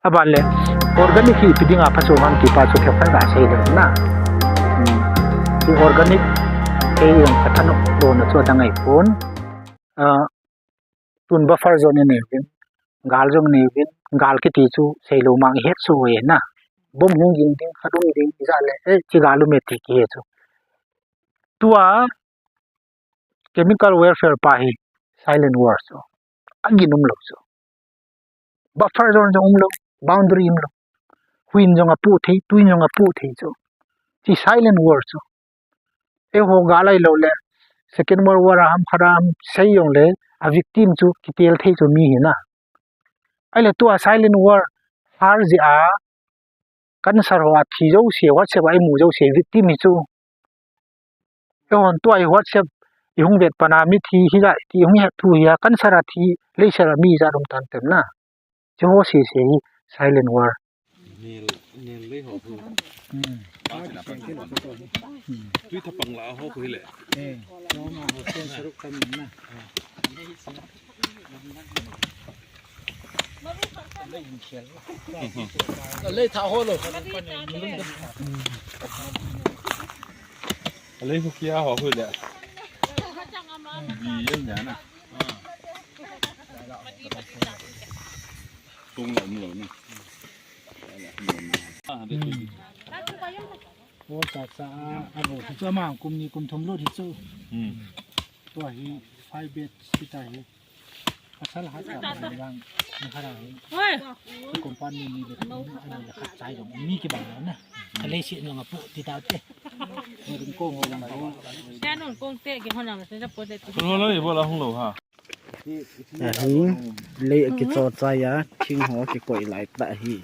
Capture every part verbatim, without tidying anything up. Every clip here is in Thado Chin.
Aban le, organic hi ipi dinga phachu ham ti pa chu kei khat ga sei le na. Hmm. Ti organic kei jong ka thanop lona chu adang ahi pon. Ah, tun buffer zone i nei uvin, gal jong nei uvin, gal kiti chu sei lou mang i het soh u ahi na. Bomb hung ging ding, khat um ding, i ja le, eh, chi gal um e ti kihe chu. Tua chemical warfare pa hi silent war chu. Agin um lou chu. Buffer zone jong um lou, boundary um lou. Huiyin jong apoh thei, tuiyin jong apoh thei chu. Chi silent war chu. Eiho gal ahilou le, Second World War a ham khat a ham sei jong le, a victim chu kitel thei chu mi hi na. Ahile tua silent war har jeh a, cancer ho a thi jouse, WhatsApp a i mu jouse, victim hi chu. Eihon tua hi WhatsApp i hung vet pan a mithi hijat ti hung het thu hi a cancer a thi, leiset a mi ijat um tan tem na. Chu ho sese hi silent war. Nel, nel lei ho khu. Hmm. Ba chena pan pan. Hmm. Tui thapang la ho khu hi le. Eh, lo ma ho sen saruk tam na. Lei tha ho lo. Lei khu kia ho khu le. Bi yen ya na. Tung lo, um lo na. Ko cha cha a, a ro chu ama kum ni kum thum lo hi chu. Hmm. Tua hi five bed kita hi. Pasal hat ka yang ni hara hi. Oi. Company ni le ni le khat chai dong mi ki bang na. Ka le si nong apu ti ta te. Ko ring ko ho lang ko. Sa non kong te ki hon na se po te. Ko lo lo i bo la hung lo ha. Ahi, lei akicho chai a, thing ho kikoi lai ta hi.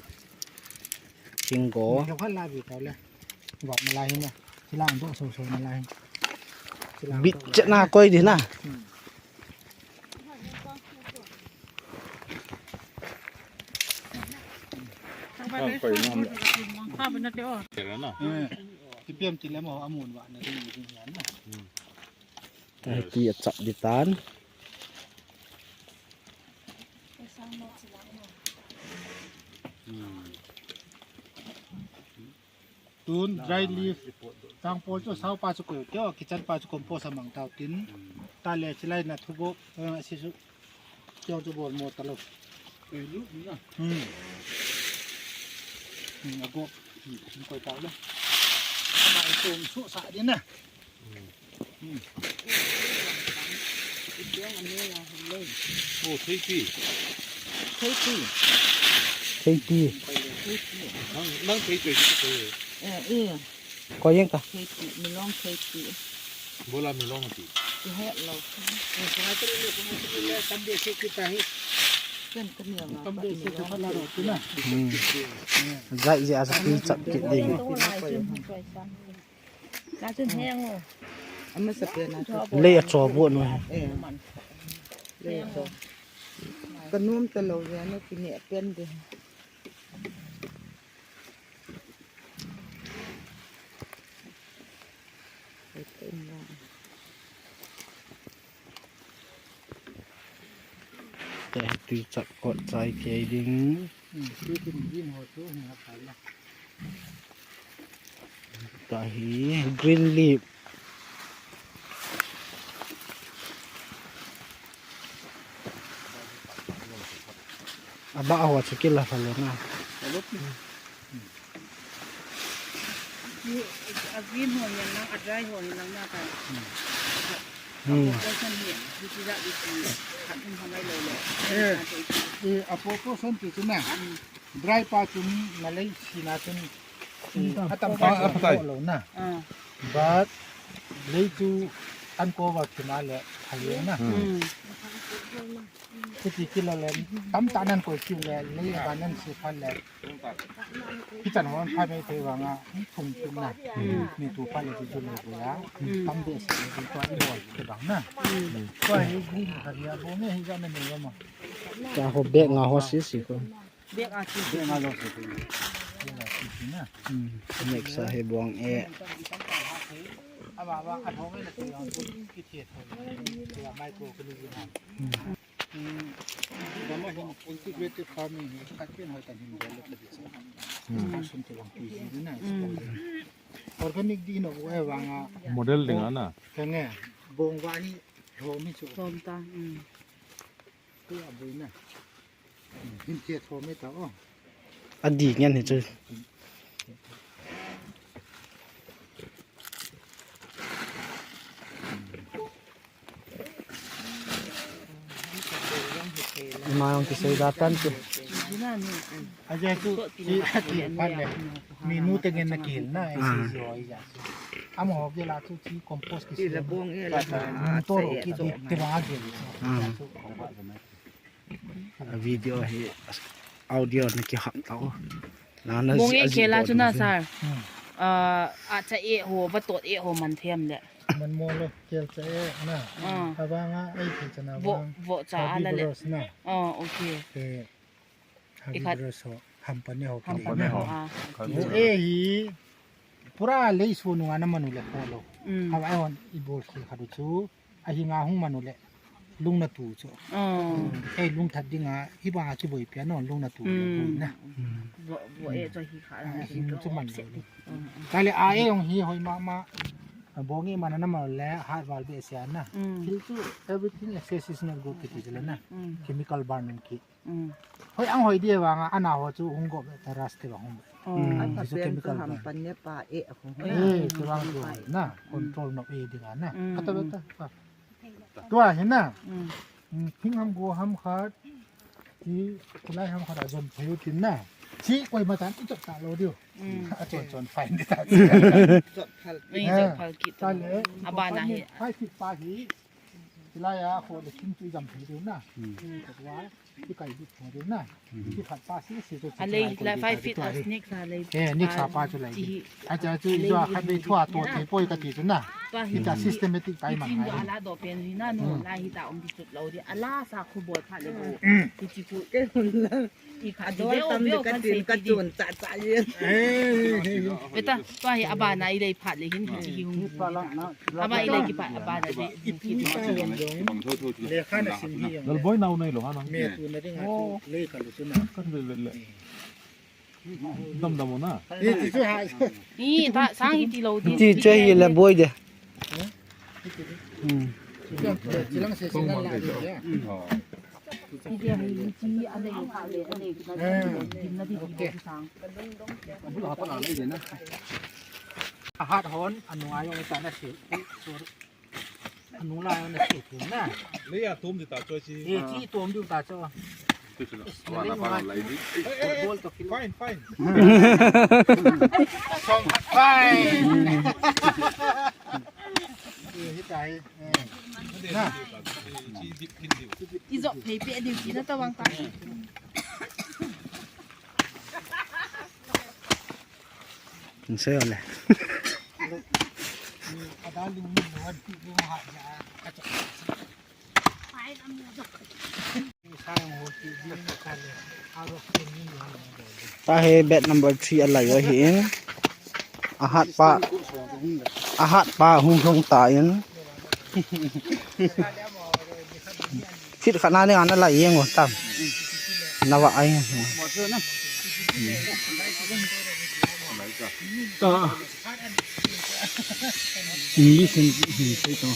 Thing go. Kikoi lai bi ta le. Vat na lai hi na. Chilang do so so na lai. Bit chet na koi di na. Hmm. Ang koi na. Ha ba na te o. Eh, ti piam ti le mo amun va na ding ding yan na. Hmm. Tahiti a chap di tan. Tun dry leaf. Chang po chu sao pa chu ko teo, kitchen pa chu compost a mang tau tin. Ta le chilai na thubo, eh, si su. Teo chu bol mo ta lo. Eh, lu, lu na. Hmm. Hmm, a go. Hmm, koi tau le. Ma i tum su sa di na. Hmm. Oh, theipi. Theipi. Theipi. Nang, nang thei thei thei. Eh, eh. Ko yeng ta. Theipi, milong theipi. Bola milong ti. Ti het lo. Tam de se kita hi. Ken ka ni nga. Tam de se kita la ro tu na. Hmm. Jai je asa pi chap kit ding. Ka chun heng o. Ama sa pen a chu. Lei a cho bo no. Eh. Lei a cho. Ka nom ta lo ya no ki ne pen de. Te tui chak kot chai kei ding. Hmm, tui tin din ho chu ni ha pa la. Tahi green leaf. Aba ho chu kila phalou na. Hi, a green ho hihen lang, a dry ho hihen lang na ka. Hmm. Ko san hi, hi ti da di ti, kan um ha mai lo lo. Eh, eh, a po po san ti chu na. Hmm. Dry pa chun na lei si na chun. Hmm. A tam pa a pa lo na. Ah. But lei chu an ko va ki ma le, ha le na. Hmm. Chuti kilo le, tamtah nan koi kit le, lei a nan si phat le. Hichan hon phai mai thei vang a, thum thum na. Hmm. Mi tu phat le ti chu le ko ya. Hmm. Tam de se le ko i bol te bang na. Hmm. Ko hi green khat ya bo me hi ja na me ma. Ka ho bag nga ho si si ko. Bag a si. Bag nga lo se ko. Bag a si si na. Hmm. Next a he buang e. Aba ba a thong le te ya ki the thong. Ya mai ko ko ni na. Hmm. Dama hin integrated farming hi khat pen hoi tan hin bol le ka di sa. Hmm. Sum te wang pui ji na. Hmm. Organic di no wa wa nga. Model ding ana. Ka nge bong wa hi ho mi chu. Lom ta. Hmm. Ku a bui na. Hin che tho me ta o. A di ngen hi chu. Ima jong kisei da tan chu. Aja chu chi a ki pan le. Mi nu te ngen na kil na, ah, ai si jo ai ja. Amo ho ke la chu chi compost ki si. Mun to ro ki di te ba ge. Ah. A video hi audio na kihap tau. Bong e kela chu na sir. Hmm. Ah, a cha e ho, va tot e ho man them le. Man mo lo, kel cha e na. Ah. Abang a ai ki cha na vo, bang. Vo cha ala le. Herbivorous na. Ah, okay. Eh, ikhat. Herbivorous ho, ham pa ne ho. Ham pa ne ho, ah. Vo e hi pura lei su nunga na manu le ho lo. Hmm. Hava ai hon i bol ki kha du chu. Ahi nga hung manu le lung na tu chu. Oh. Ei lung that dinga, hi banga kiboi pia non lung na tu le, hmm, boi na. Hmm. Vo, vo e chu hi kha. Ah, na hi chu man lo. Hmm. Tale a e jong hi hoi mama. A bong e mana na ma le hat val be sia na. Hmm. Thil chu everything excess is not good kiti chu le na. Hmm. Chemical burn ki. Mm. Hoi ang hoi dia vanga, ana ho chu hung go be ta ras te vang hung be. Oh. Mm, an chu chemical ham pan ne pa e a hung. Eh, te vang chu na, control no e dinga na. Mm. Ata be ta. Tua hi na. Mm. Mm, thing ham go ham khat. Ti kulai ham khat a jom thei u tin na. Chi koi ma tan i chot ta lo diu. Mm. A chon chon fine di ta. Chot phal. Ni chot phal ki ta. Ta le. Abana hi. Fine ki pa hi. Tilai a ho le thing chu i jam thei diu na. Mm. Ti kai di thei diu na. Ti phat pa si si chu. A lei la five feet a snake sa lei. Eh, nik sa pa chu lei. Acha chu i jo khat bei thua to thei poi ka ti chu na. Ita systematic tai mang ngai. Ala do pen hi na no, la hi ta um di chut lo di. Ala sa khu bol pha le bo. Ti chi khu. Ke hun la. I kha a dol tam di ka tin ka chun cha cha yin. Beta, tua hi abana i lei phat le hin hi hung. Aba i lei ki pa abana lei. Bang tho tho tho. Le kha na sim hi yang. Lal boi nau nei lo ha na. Me tu na ding a tu le ka lu tu na. Ka tu le le. Dam dam na. Ni ti chu ha. Ni ta sang hi ti lo di. Ti che hi le boi de. Hmm. Chilang se singal la de. Ahat hon, anu ayo ta na se. Anu la na se tu na. Le ya tum di ta choi chi. Ye chi tum di ta choi. Fine, fine. Fine. Ye hi ta hi. Na. I jop phei pe diu ti na tawang ta. Nsei ole. Tahe bed number three alai ahin. Ahat pa, ahat pa hung hung ta in. Fit khat na ni ana lai yeng o tam. Na va ai. Ta. English in, in, in,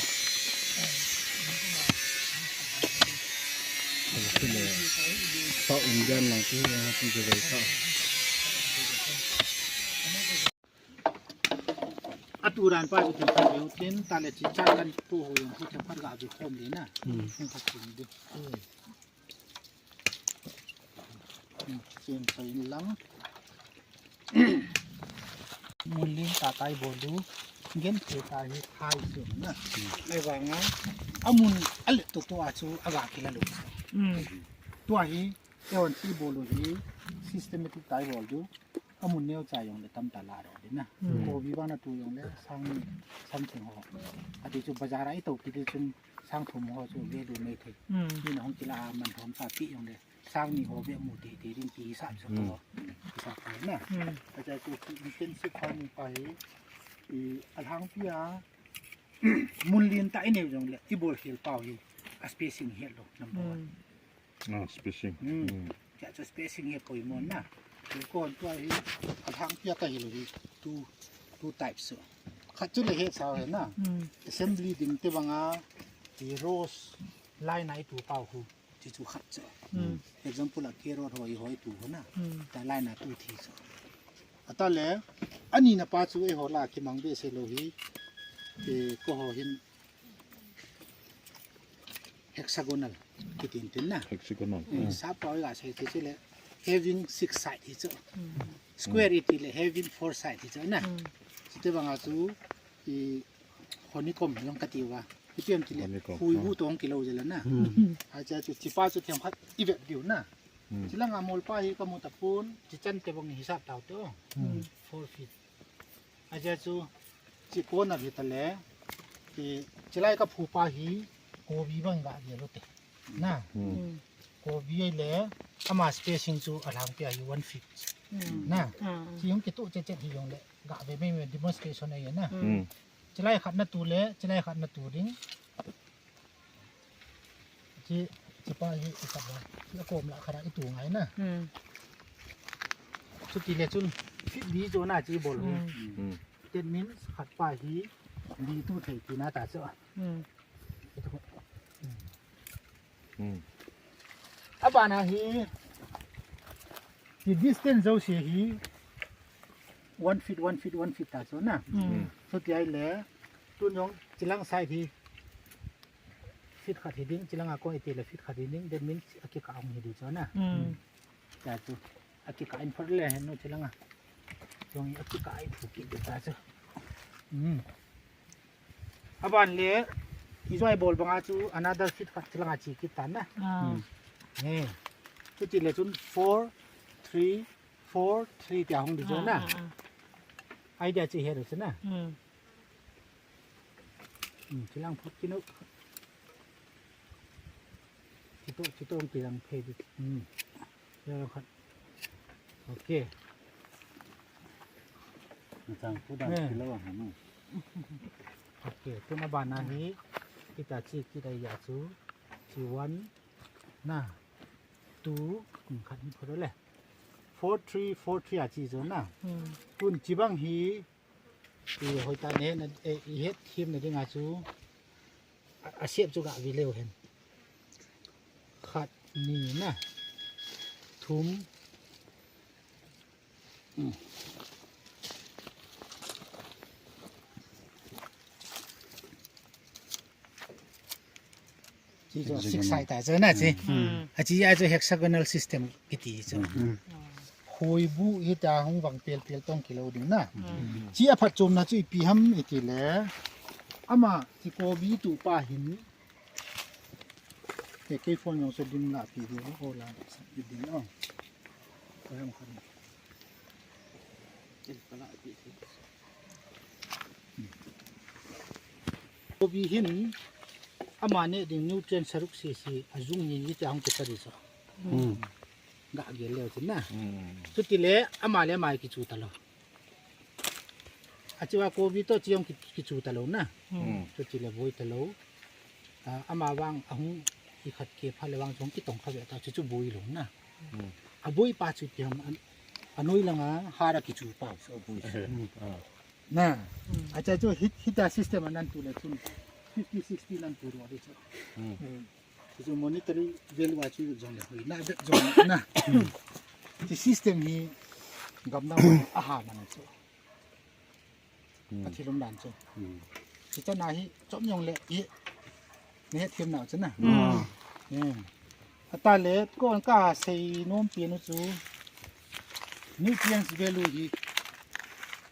South Indian lang tu, tu je sa. Atu ran pa tu tin tin ta le chi cha kan tu ho yong tu cha par ga bi khom le na. Hmm. Ni ka chin di. Hmm. Chin sai lang. Mun ling ta tai bol du. Gen te ta hi thai su na. Hmm. Ai vanga. Amun ale to to a chu aga kila lo. Hmm. Tua hi Eon ti bolu hi systematic tai bol du. Amun neo cha yong le tam ta la ro de na. Hmm. Ko vi bana tu yong le sang ni sang thing ho. Ati chu bazar a i to ki de chun sang thum ho chu ve du nei thei. Hmm. Ni na hong kila a man thom ta pi yong le sang ni ho ve mu ti ti ring ti sa chu ko. Hmm. Sa pa na. Hmm. Acha chu intensive farming pa hi. I alhang pi a Mun lien tah i neo jongle, i bol khel pau hi, a spacing hi lo, number one. Hmm. Ah, spacing. Hmm. Hmm. Tia chu spacing hi poimo na. Tu kon tua hi, alhang pia ka hilou hi. Two, two types. Khat chu le he sao he na. Hmm. Assembly ding te banga, ti rows line a i tu pau hu. Ti chu khat chu. Hmm. Example a carrot hoi hoi tu hu na. Hmm. Ta line a tu thi chu. Ata le, ani na pa chu eiho la kimang behseh lou hi. Ti ko ho hin hexagonal, kitin tin na. Hexagonal. Eh, hmm. Sap pa ga sei ti chu le, having six side hi chu. Hmm. Square iti le, having four side hi chu na. Hmm. Chite banga chu, i honeycomb jong kati uva. Ipi ham ti le, honeycomb, hui ah. Hu tong kilou jela na. Hmm. Acha chu, chipa chu themkhat i vet diu na. Hmm. Chilanga mol pa hi ka mu tapon, chichan te bang hisap tau to. Hmm. Four feet. Aja chu, chi kona hi ta le, chi, chilai ka phu pa hi, kobi bang ga ye lo te. Na. Hmm. Hmm. Kobi ai le, ama spacing chu alhang pia hi one feet. Hmm. Na. Ah. Chi hung kitu che che hi jong le, ga ve me me demonstration ai na. Hmm. Hmm. Chilai khat na tu le, chilai khat na tu ding. Chi, chi pa hi i khat la, i kom la khat a i tu ngai na. Hmm. Chuti le chun feet li chu na chi bol hi. Hmm. Hmm. That means khat pa hi li tu thei ti na ta chu. Hmm. Hmm. Abana hi, hi distance jouse hi one feet, one feet, one feet ta chu na. Hmm. Hmm. Chuti ai le, tun jong chilang side hi feet khat hi ding, chilanga kong iti le feet khat hi ding, that means akikah hung hi ding chu na. Hmm. Ta chu, akikah in phot le hen nu chilanga. Jong akikah i phu kit ta chu. Hmm. Aban le, i joi bol banga chu another feet khat chilanga chi kit ta na. Ah. Hmm. Eh. Chuti le chun four, three, four, three tia hung di chu na. Ah, ah, ah. Idea chi he ro chu na. Hmm. Hmm, chilang phot kinu. Chito, chito ang chilang phe di. Hmm. Chilang khat. Okay. Nachang pu dan kilo ha no. Okay, tuna bana hi, kita chi kita ya chu, chi one, na, two, hmm, khat ni phot le. Four three, four three a chi chu na. Hmm. Tun chi bang hi, i hoi ta ne, na, eh, i het thim na dinga chu, a, a shape chu ga ve leu hen. Khat, ni na. Thum. Hmm. Chi chu six side ta chu na chi. Hmm. A chi a chu hexagonal system kiti chu. Hmm. Hoibu hi ta hung vang pel pel tong kilo ding na. Hmm. Chi a phatchomna chu ipi ham iti le. Ama chi kobi tu pa hin. Ke, ke phone jong chu dim la pi ding, o la, pi ding, o. Ko jong khan. Kobi hin, ama ne ding nutrient saruk sisi, a jung ni ni te hung kisa di so. Hmm. Ga gel leu tin na. Hmm. Chuti le, ama le ama kichu ta lo. A chi va kobi to chi jong ki, kichu ta lo na. Hmm. Chuti le boi ta lo. A, ama vang ahung i khat ke pha le vang jong kitong kha ve ta chu chu boi lo na. Hmm. A boi pa chu ti ham an, a noi langa hara kichu pa so boi. Hmm. Ah. Na. Hmm. A cha chu hit, hit a system anan tu le chun fifty, sixty nan tu ro de chu. Hmm. Hmm. Chu monetary value a chu jong le hoi na, jong na. Ti system hi gamdang a ha man chu. Hmm. A thilum dan chu. Hmm. Chu chana hi chom jong le i ne het thim na chu na. Hmm. Hmm. Ata le ko ka sei nom pi nu chu. Nutrients value hi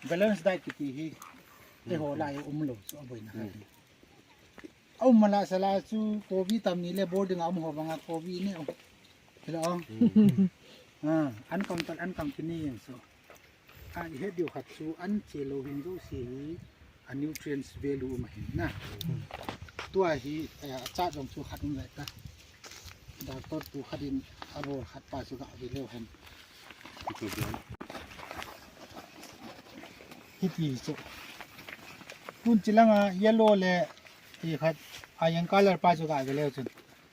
balance diet kiti hi. Eiho lai um lo chu a boi na. Hmm. A um mala sala chu kobi tam ni le boarding a um ho banga kobi ni um. Hello. Hmm. Ah, an kam tal an kam kini yen so. A, i het diu khat chu an che lo hin jouse hi a nutrients value um ahi na. Tua hi, eh, a chart jong chu khat um lai ta. Doctor pu khat in a bol khat pa chu ga ve leu hen. Hiti chu. Tun chilanga yellow le ti khat iron color pa chu ga ve leu chun.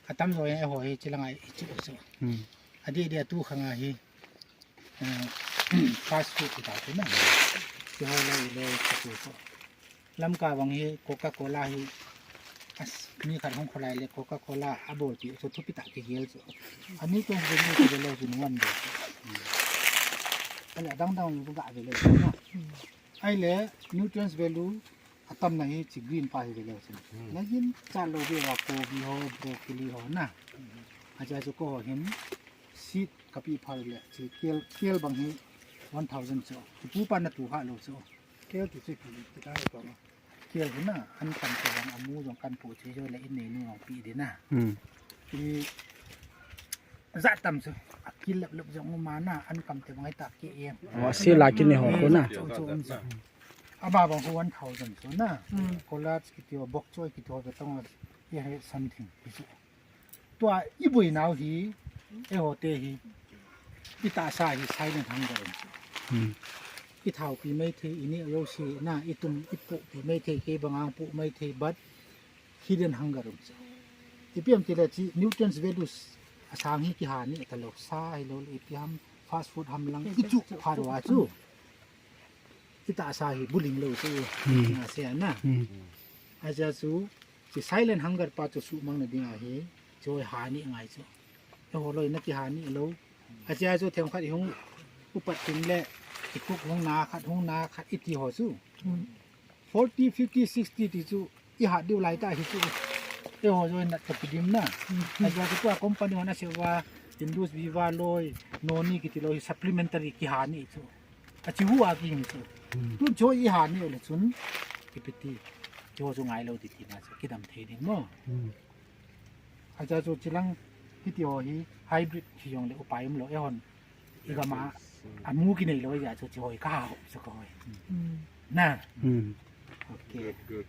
Atam jo e ho hi chilang ai ichu chu. Hmm. Adi dia tu khanga hi. Eh, fast food kita tu na. Ti ho le le tu tu. Lamka vang hi Coca-Cola hi. As, mi khat hung kholai le Coca-Cola a bol ti chu thupi ta ki gel chu. Ani tu ni tu le chu nuan de. Ani adang dang ni ga de le. Ai le nutrients value atam na hi chi green pa hi ve leu chun. Hmm. Na gin cha lo ve wa kobi ho, broccoli ho na. Acha chu ko hin seed kapi phal le chi kel, kel bang hi one thousand chu. Chu pu pa na tu ha lo chu. Kel ti chu ki, ki ta ko. Kel hi na an kan ko bang amu jong kan pu chi jo le in nei nu pi di na. Hmm. Ki Za tam chu, a kil lep lep jong um a na, an kam te bang ai ta ke e. Oh, si la kini ho ko na. Chu, chu um chu. A ba bang ho one thousand chu na. Mm. Collard kiti ho, bok choy kiti ho, betong ho, ye he something, ti chu. Tua i bui nau hi, e ho te hi, i ta sa hi silent hunger chu. Mm. I thau pi mai thei, i ni yo si na, i tum, i pu pi mai thei, ke bang ang pu mai thei, but hidden hunger um chu. Ipi ham ti le chi nutrients values a sang hi kiha ni ta lo, sa hi lo le ipi ham fast food ham lang i chu pha ro a chu. I ta sa hi buling lo chu. Hmm. Na se na. Hmm. A ja chu chi silent hunger pa chu su mang na ding a hi. Chu ha ni ngai chu. E ho lo na kiha ni lo. A ja chu them khat i hung upat tin le i kuk hung na khat hung na khat i ti ho chu. Hmm. Forty, fifty, sixty ti chu i hat diu lai ta hi chu. E ho joi na ka kidim na. Mm. A ja chu tua company ho na se wa Indus Viva loi, Noni kiti loi supplementary kiha ni chu. A chi hu a ki hing chu. Mm. Tu jo i ha ni le chun. Kipiti. Jo jo ngai lo ti ti na chu. Kidam thei ding mo. Mm. Acha chu chilang kiti ho hi hybrid hi jong le upai um lo e hon. I gam a, a mu ki nei lo ja chu chi hoi ka ha ho chu ka hoi. Mm. Na. Mm. Okay. Good, good.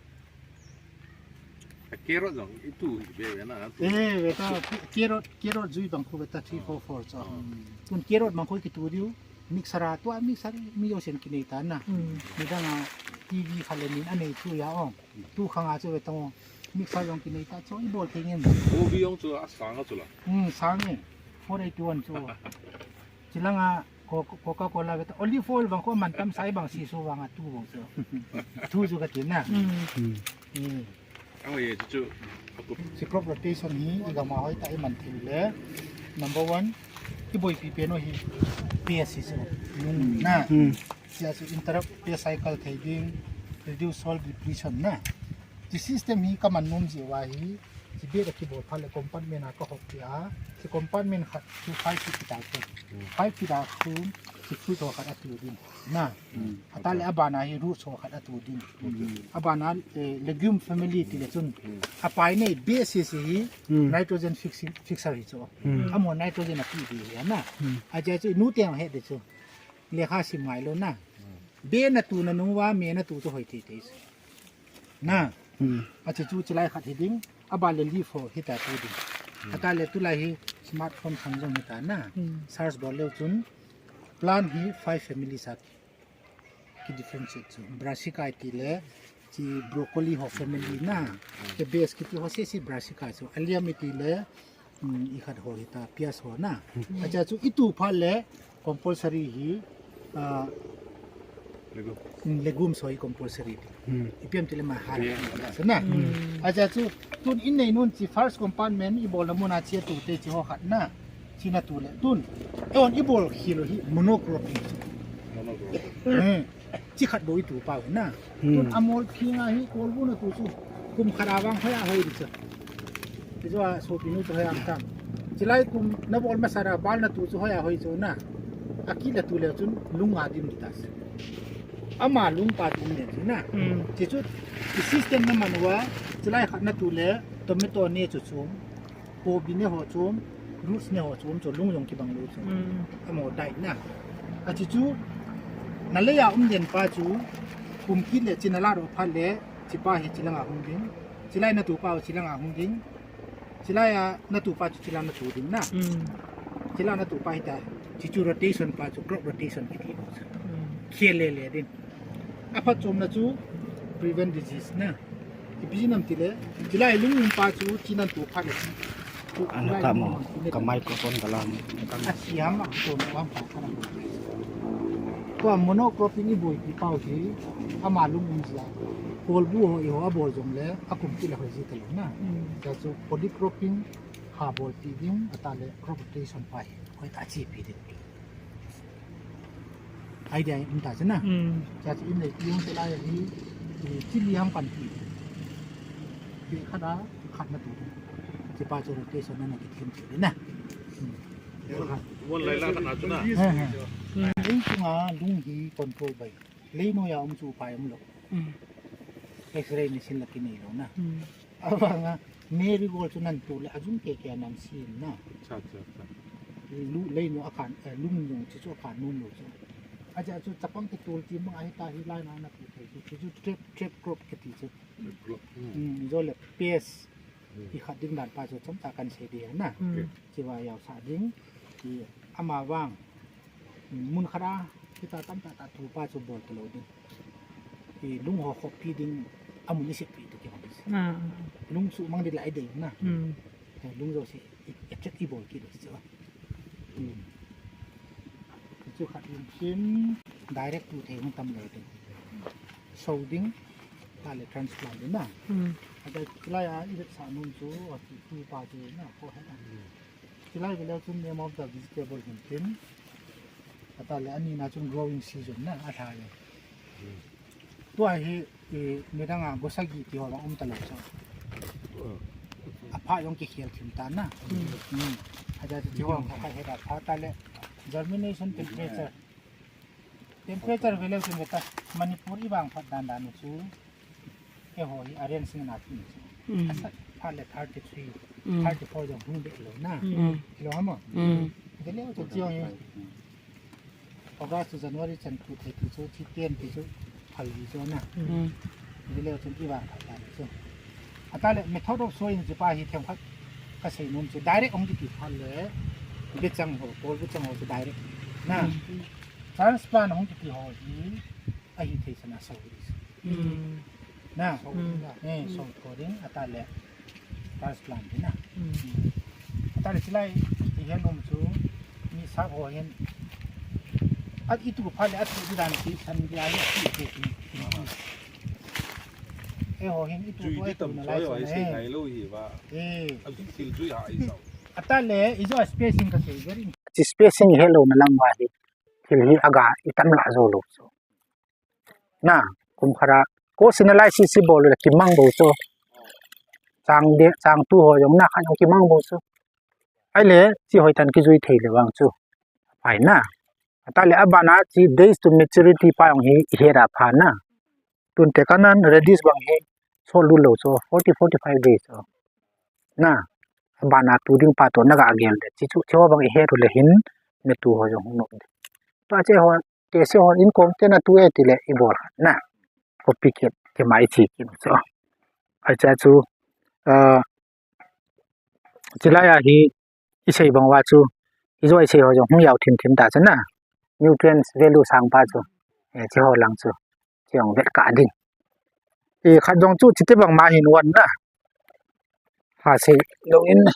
A carrot jong i tu hi be be na, tu. Eh, be ta, carrot, carrot jui bang khu be ta three four four chu. Oh. Tun carrot bang khu ki tu diu. Mixer a tua mixer mi yo sen ki nei ta na. Mm. Mi dang a T V kha le min a nei thu ya ong. Tu khang a chu ve tong. Mixer jong ki nei ta chu i bol thei ngin. Kobi jong chu a sang a chu la. Hmm, sang e. Four eighty one chu. Chilang a Co-, Coca-Cola ve ta. Olive oil bang ko man tam sai bang si so bang a tu bang chu. Tu chu ka tin na. Hmm. Hmm. Ang ye chu chu. Si crop rotation hi i gam a hoi ta i man thei le. Number one, i boipi pen u hi pest hi chu. Nung na. Hmm. Sia chu interrupt pest cycle thei ding, reduce soil depletion na. Chi system hi ka man nom ji wa hi, chi bed a ki bol pha le compartment a ka hop pi a, chi compartment khat chu five feet ki ta ko. Hmm. Five feet a khu, chi khu to khat a tu ding. Na. Hmm. Ata le abana hi root so khat a tu ding. Hmm. Abana, eh, legume family ti le chun. Hmm. A pai nei base hi, hmm, nitrogen fixing, fixer hi chu. Hmm. Amo nitrogen a pi di hi na. Hmm. A ja chu nu te he de chu. Lekha sim ngai lo na. Hmm. Be na tu na nu wa me na tu chu hoi thei thei. Na. Hmm. A chu chu chilai khat hi ding. A ba le leaf ho hi ta tu ding. Hmm. A ta le tu lai hi smartphone khang jong hi ta na. Hmm. Search bol leu chun plant hi five family sa ki differentiate chu. Brassica ti le chi broccoli ho family na. Hmm. Ke base kiti ho se si Brassica chu. Allium ti le Hmm, i khat ho hi ta, pias ho na. Hmm. Acha chu i tu pha le compulsory hi, ah, legume. Hmm, legumes ho hi compulsory. Hmm. I piam ti le ma ha. Yeah. Sa na. Hmm. Acha chu tun in nei nun chi first compartment i bol na mun a chi tu te chi ho khat na. Chi na tu le tun. E on i bol hi lo hi monocropping. Monocropping. Hmm. Chi khat bou i tu pau na. Hmm. Tun amol khi nga hi kol bu na tu chu. Kum khat a vang hoi a hoi di chu. Ti chu a sopi nu chu hoi am tam. Chilai kum na bol masa ra bal na tu chu hoi a hoi chu na. A ki la tu le chun lung a dim di ta. Ama lung pa tu ne chu na. Hmm. Chi chu, chi system na man wa, chilai khat na tu le tomato ne chu chu. Kobi ne ho chom, roots ne ho chom, chu lung jong kibang lo chu. Mm. Amo dai na. A chi chu, na lei a um den pa chu, kum kit le chi na la ro pha le, chi pa hi chi lang a hung ding. Chi lai na tu pa chi lang a hung ding. Chi lai a na tu pa chu chi lang na tu ding na. Mm. Chi lang na tu pa hi ta, chi chu rotation pa chu, crop rotation kiti lo chu. Mm. Khel le le ding. A phat chom na chu, prevent disease na. Ipi nam ti le, chilai lung um pa chu, chi nan tu pha le. Ano ka mo, ka microphone ka lang. Tua monocropping i boipi pau hi, ama lung um jia. Kolbu ho i ho a bol jong le, a kum ti le hoi ji ta lo na. Tua chu polycropping ha bolpi ding, a ta le crop rotation pa hi, hoi ta chi pi ding. Idea um ta chu na. Tua chu in le pi hong te lai hi, i chi li hang pan pi. Pi khat a, khat na tu. Chi pa chu rotation na na ki thim chi na. Won lai la khat na chu na. Ei chunga lung hi control bai. Lei no ya um chu pai um lo. X-ray machine la ki nei lo na. Avanga marigold chu nan tu le ajung ke ke nan sin na. Cha cha cha. Lu lei no a khan, eh, lung no chi chu a khan nom lo chu. Aja chu chapang ki tul ti mang a hi ta hi lai na na tu thei chu, chu trap, trap crop ki ti chu. Trap crop. Mm, zo le pest. Ki khat ding dan pa chu chom ta kan sei ding na. Chi va yau sa ding. Ki ama vang. Mun khat a, kita tam ta ta tu pa chu bol ta lo ding. Ki lung ho khopi ding, amun i sep pi tu ki hong. Lung su mang di lai ding na. Lung zo se, i, i chet i bol ki do chu. Chu khat in chin direct tu thei hung tam le ding. So ding, ta le transplant ding na. Ada lai a, i vet sa nun chu, a tu tu pa chu na, ko he na. Chilai vele chun name of the vegetable hin tin. Ata le ani na chun growing season na a tha le. Tua hi, i, midang a gosagi ti ho um ta lo sa. A pha yong ki khel thim ta na. Ada ti ho ka he da pha ta le. Germination temperature. Temperature vele chun ta Manipur i bang phat dan dan chu. Eiho hi arrange na kin. Asa phat le thirty three, thirty four jong hung de lo na. Lo hamo. De le chu jong hi. August to January chan tu thei ti chu, chi ten ti chu, phal hi chu na. De le chu i vang phat dan chu. Ata le method of sowing chi pa hi them khat ka sei nom chu direct hung ki ti phal le. Be chang ho, pol be chang ho chu direct. Na. Transplant hung ki ti ho hi. Ahi thei sana so. Na. Eh, so ko ding ata le. Transplant na. Ata le chilai i hen um chu. Mi sa ho hen. At itu pha le at tu dan ti san dia ni ti ti ti. Eh ho hen itu ko ai tu na lai so na. Ngai lo hi ba. Eh. Ata le i jo spacing ka sei very. Chi spacing he lo na lang wa hi. Thil hi aga i tam la zo lo so. Na, kum khara, ko sina lai si si bol le kimang bo so. Chang de, chang tu ho jong na khan jong kimang bo so. Ai le, chi hoi tan ki jui thei le wang chu. Phai na. Ata le abana chi days to maturity pa jong hi, hi ra pha na. Tun te kanan radish bang hi, so lu lo so, forty, forty-five days so. Na, abana tu ding pa to na ga gel de. Chi chu, chi ho bang i he ru le hin, me tu ho jong hung no de. Tua che ho, Te se hon in kom te na tu e ti le i bol khat na. Copycat ke mai chi kin so. Ai cha chu, ah, chilai a hi i sei bang wa chu, i jo i sei ho jong hung yau thim thim ta chu na. Nutrients value sang pa chu. Eh, chi ho lang chu. Chi hong vet ka ding. I khat jong chu chi te bang ma hin wan na. Ha sei lo in na.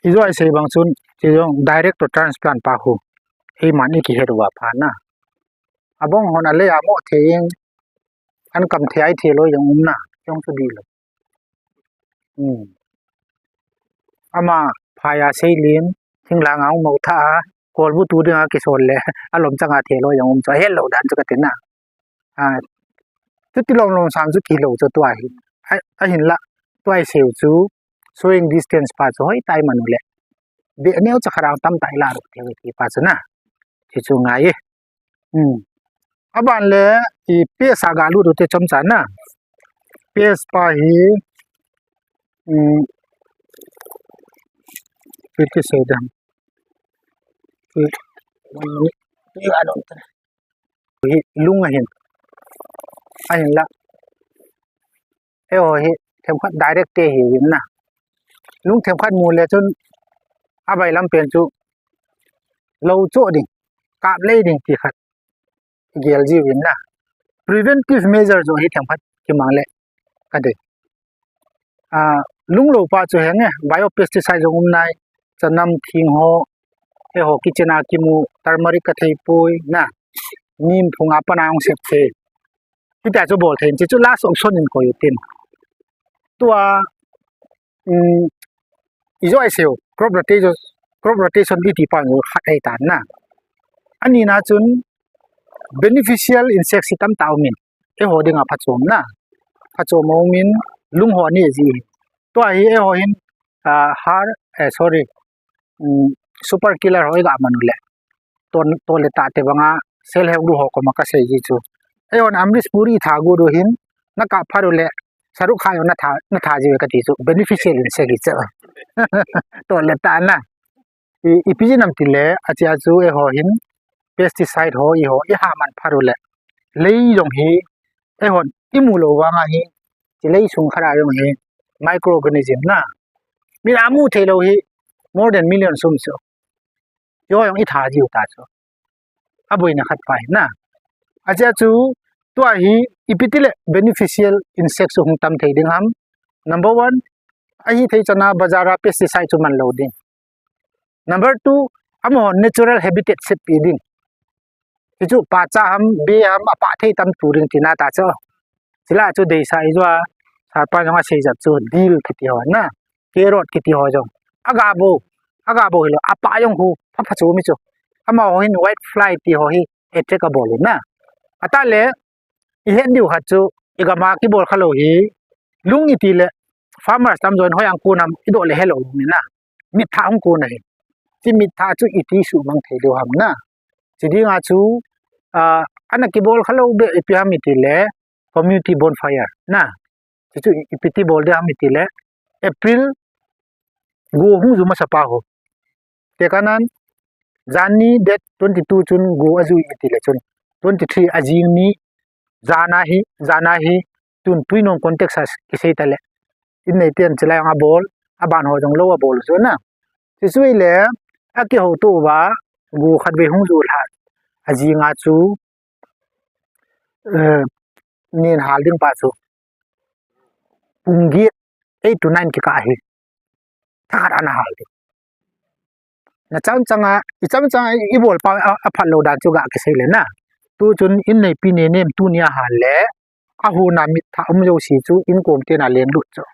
I jo i sei bang chun, chi jong direct to transplant pa hu. Ei man i ki het uva pha na. Abong hon a le a mo thei in, an kam thei ai thei lo jong um na, jong chu di lo. Hmm. Ama phai a sei lin, thing lang a ung mo tha a, kol bu tu ding a ki sol le, a lom chang a thei lo jong um chu, a hel lo dan chu ka ti na. A, chuti lom lom sang chu kilo chu tua hi. A, ahin la, tua hi seu chu, sowing distance pa chu hoi tai manu le. Be neo cha kharang tam tai la ru thei ti pa chu na. Chi chu ngai e. Hmm. Aban le, i pest a ga lu du te chom cha na. Pest pa hi, hmm, pi ti sei dam. Pi, one minute. Pi a don ta. Hi lung ahin. Ahin la. Eiho hi themkhat direct te hi vin na. Lung themkhat mu le chun a bai lam pen chu lo cho ding. Kap lei ding ti khat. Gel ji vin na. Preventive measure jo hi themkhat kimang le. Ka de. A, Lunglou pa chu henge, biopesticide jong um nai, chanam thing ho, eiho kitchen a kimu, turmeric ka thei poi, na, neem phung a pat a hung sep thei. Hitia chu bol thei, hichu last option in koi u tin. Tua, um, ijo isei u, crop rotation, crop rotation iti pa chu khat ahi tan na. Ani na chun beneficial insect hi tamtah um in. Eiho dinga phachom na. Phachom um in lung ho ni ji. Tua hi eiho hin, ah, har, eh, sorry, um, super killer ho iga man u le. Ton, to le ta te banga self help group ho koma ka sei ji chu. Eihon Amrish Puri tha gu du hin, na kap phat u le, Shahrukh Khan jong na tha, na tha ji u ka ti chu, beneficial insect hi chu. To le ta na. I, ipi jeh ham ti le, achea chu eiho hin, pesticide ho, eiho, i ha man phat u le. Lei jong hi, eihon, i mu lou vang a hi, chi lei sung khat a jong hi, microorganism na. Mi a mu thei lou hi, more than million sum chu. Eiho jong i tha ji u ta chu. A boina khat pa hi na. Achea chu, tua hi, ipi ti le beneficial insect chu hung tam thei ding ham. Number one, ahi thei chan a bazar a pesticide chu man lou ding. Number two, amaho natural habitat sep pi ding. Hichu pa cha ham, be ham, apa thei tam tu ding tina ta chu. Chule chu deisah ijo a, sir pa jong asei jat chu, dill kiti ho na, carrot kiti ho jong. Aga bou, aga bou hilou, apa jong hu, pha pha chu mi chu. Amaho hin white fly ti ho hi, attack abol u na. Atah le, i het diu khat chu, i gam a kibol kha lou hi, lung iti le, farmers tamjo in hoi a kon ham, i doh le helou ni na. Mitthah hung kon ahi. Chi mitthah chu iti suhmang thei diu ham na. Chi dinga chu, ah, ana kibol kha lou be ipi ham iti le, community bonfire na. Chi chu i, ipi ti bol ding ham iti le, April go hung ju masa pa ho. Tekah nan, janhi date twenty two chun go aju iti le chun, twenty three ajing ni, jan a hi, jan a hi, tun Tuinom context a kisei ta le. In nei ten chilai ang abol, aban ho jong lou abol u chu na. Chi chu ile, akihouto uva, go khat vei hung ju lha. Ajing a chu, eh, nin hal ding pa chu. Pung get, eight to nine kikah hi. Thakhat ana hal ding. Na chang chang a, i chang chang a, i bol pa a, aphat lou dan chu ga kisei le na. Tu chun in neipi nenem tuni a hal le, ahuna mitthah um jouse chu in kom ten a leng lut chu.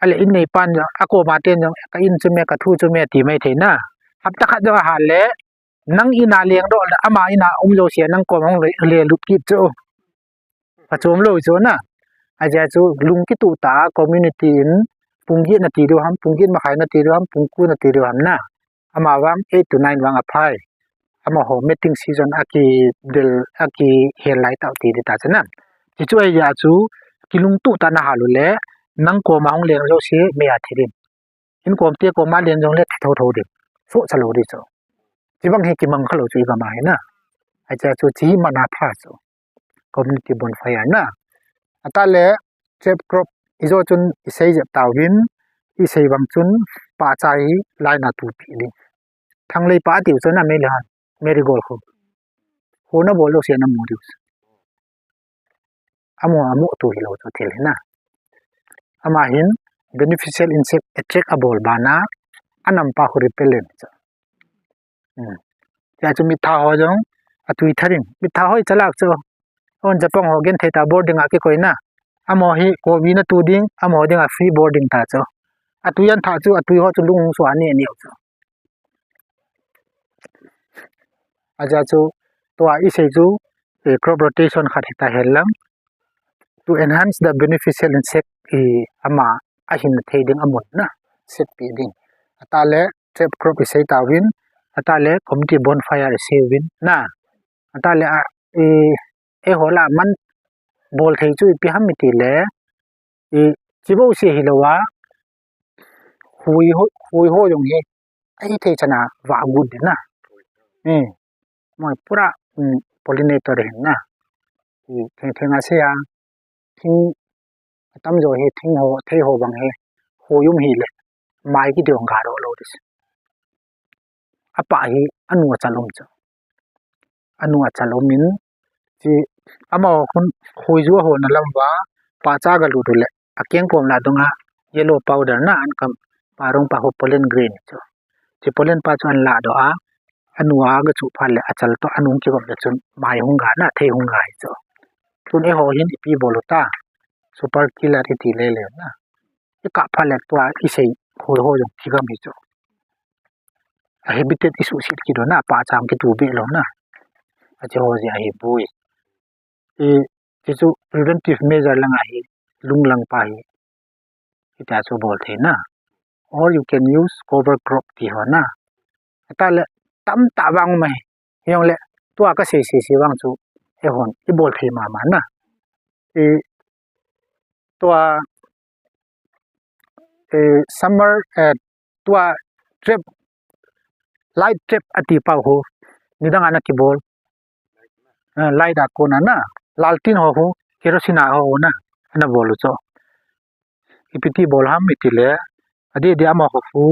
Ale in neipan jong, akom a ten jong, ka in chu me, ka thu chu me ti mai thei na. Hapta khat jong ahal le, nang in a leng doh le, ama in a um jouse nang kom hung le, le lut kit chu. Phachom lou chu na. Ajeh chu lung kituh tah a community in pung get nati diu ham, pung get makhai nati diu ham, pung ko nati diu ham na. Ama vang eight to nine vang aphai. Amaho mating season akidel, akihel lai tau ti ding ta chu na. Chi chu ajeh chu kilungtuh tah na hal u le, nang kom a hung leng jouse me a thi ding. In kom te kom a leng jong le thi thotho ding. Sohcha lou ding chu. Chi bang hi kimang kha lou chu i gam a hi na. Ajeh chu chi hi man a pha chu. Community bonfire na. Atah le trap crop ijo chun isei jep tauvin, isei vang chun pahcha hi line a tupi ding. Thanglei pah tiu chu na me le han, marigold khu. Khu na bol lou se na mu diu. Amu, amu tu hilou chu thil hi na. Ama hin beneficial insect attack abol bana, anam pa khu repellent chu. Hmm. Tia chu mitthah ho jong, atui tha ding. Mitthah ho i chalak chu. On japang ho genthei tah boarding a kikoi na. Amaho hi kobi na tu ding, amaho dinga free boarding ta chu. Atui an thah chu, atui ho chu lung hung suh a ni ani chu. Ajeh chu, tua isei chu, eh, crop rotation khat hita hen lang. To enhance the beneficial insect, eh, ama ahin thei ding amun na, sep pi ding. Atah le, trap crop isei tauvin, atah le community bonfire isei uvin na. Atah le a, i, eiho lah a man bol thei chu ipi ham iti le, i, chi bou se hilou a, hui ho, hui ho jong hi, ahi thei chan a vah gu ding na. Hmm. Moi pura, hmm, pollinator hin na. I, theng theng a se a, thing, atam jo hi, thing ho, thei ho bang hi, hui um hile, mai kiti hung ga doh lou ding. Apah hi, anu a chal um chu. Anu a chal um in, chi, amaho khun, hui ju a hon a lam uva, pahcha ga lut u le, akeng kom lah dung a, yellow powder na, an kam pa rong pa ho pollen grain chu. Chi pollen pa chu an ladoh a, anu a ga chu phat le achal toh anu kigom le chun mai hung ga na, thei hung ga hi chu. Tun eiho hin ipi bol u ta, super killer iti le le na. Ikap phat le tua isei ho ho jong kigam hi chu. A habitat isuhset kit u na, pahcha kitu be lou na. Achi ho jeh ahi boi. I, ti chu preventive measure lang ahi, lunglang pa hi. Ita chu bol thei na. Or you can use cover crop ti ho na. Ata le tamtah vang mai. Hijongle tua kasei sei sei vang chu eihon ibol thei mama na. I, tua, eh, summer, eh, tua trap, light trap ati pa ho. Nidang ana kibol. Eh, light a kona na. Laltin ho ho. Kerosene a ho na. Ana bol u chu. Ipi ti bol ham iti le. Adeh deh amaho ho.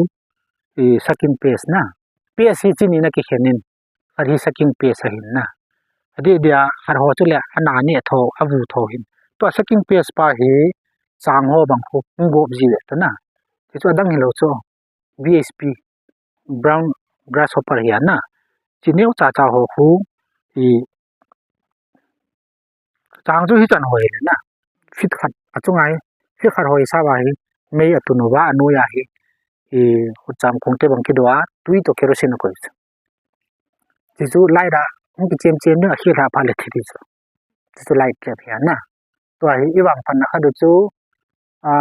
I sucking pest na. Pest hi chini na kikhen in. Khat hi sucking pest ahin na. Adeh deh a khat ho chu le ana ni tho, avu tho hin. Tua sucking pest pa hi chang ho bang ho, hung gop ji ve ta na. Ti chu adang hilou chu. B H P, brown grasshopper hi ana. Chi neo cha cha ho khu, i, chang chu hichan ho hi le na. Feet khat achunga hi, feet khat ho hi sa va hi, mei atun uva, anoi a hi, i, ucham kong te bang kido a, tui toh kerosene akoi chu. Ti chu light a, hung kichem chem ding a khi lha phat le thi ti chu. Ti chu light trap hi ana. Tua hi i vangphatna khat u chu, a,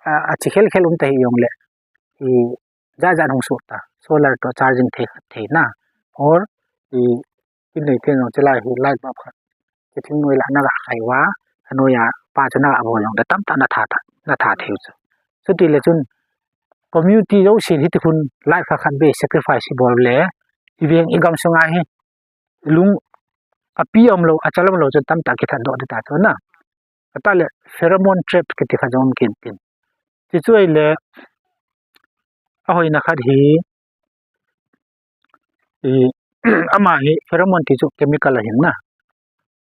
a, achi khel khel um ta hijongle. I, jat jat hung soh ta. Solar toh charging thei khat thei na. Or, i, kin nei ten jong chi lai hi light bulb khat. Chi thingnoi la na ga khai uva. Anoi a pa chu na ga bol jongle tamtah na tha ta, na tha thei u chu. Chuti le chun, community jousen hiti khun light khat khat beh sacrifice ibol le, iveng igam sunga hi, lung api umlou, achal umlou chun tamtah kithat doh ding ta chu na. Ata le pheromone trap kiti khat jong um kit in. Ti chu ahile, ahoina khat hi, i, ama hi pheromone ti chu chemical ahin na.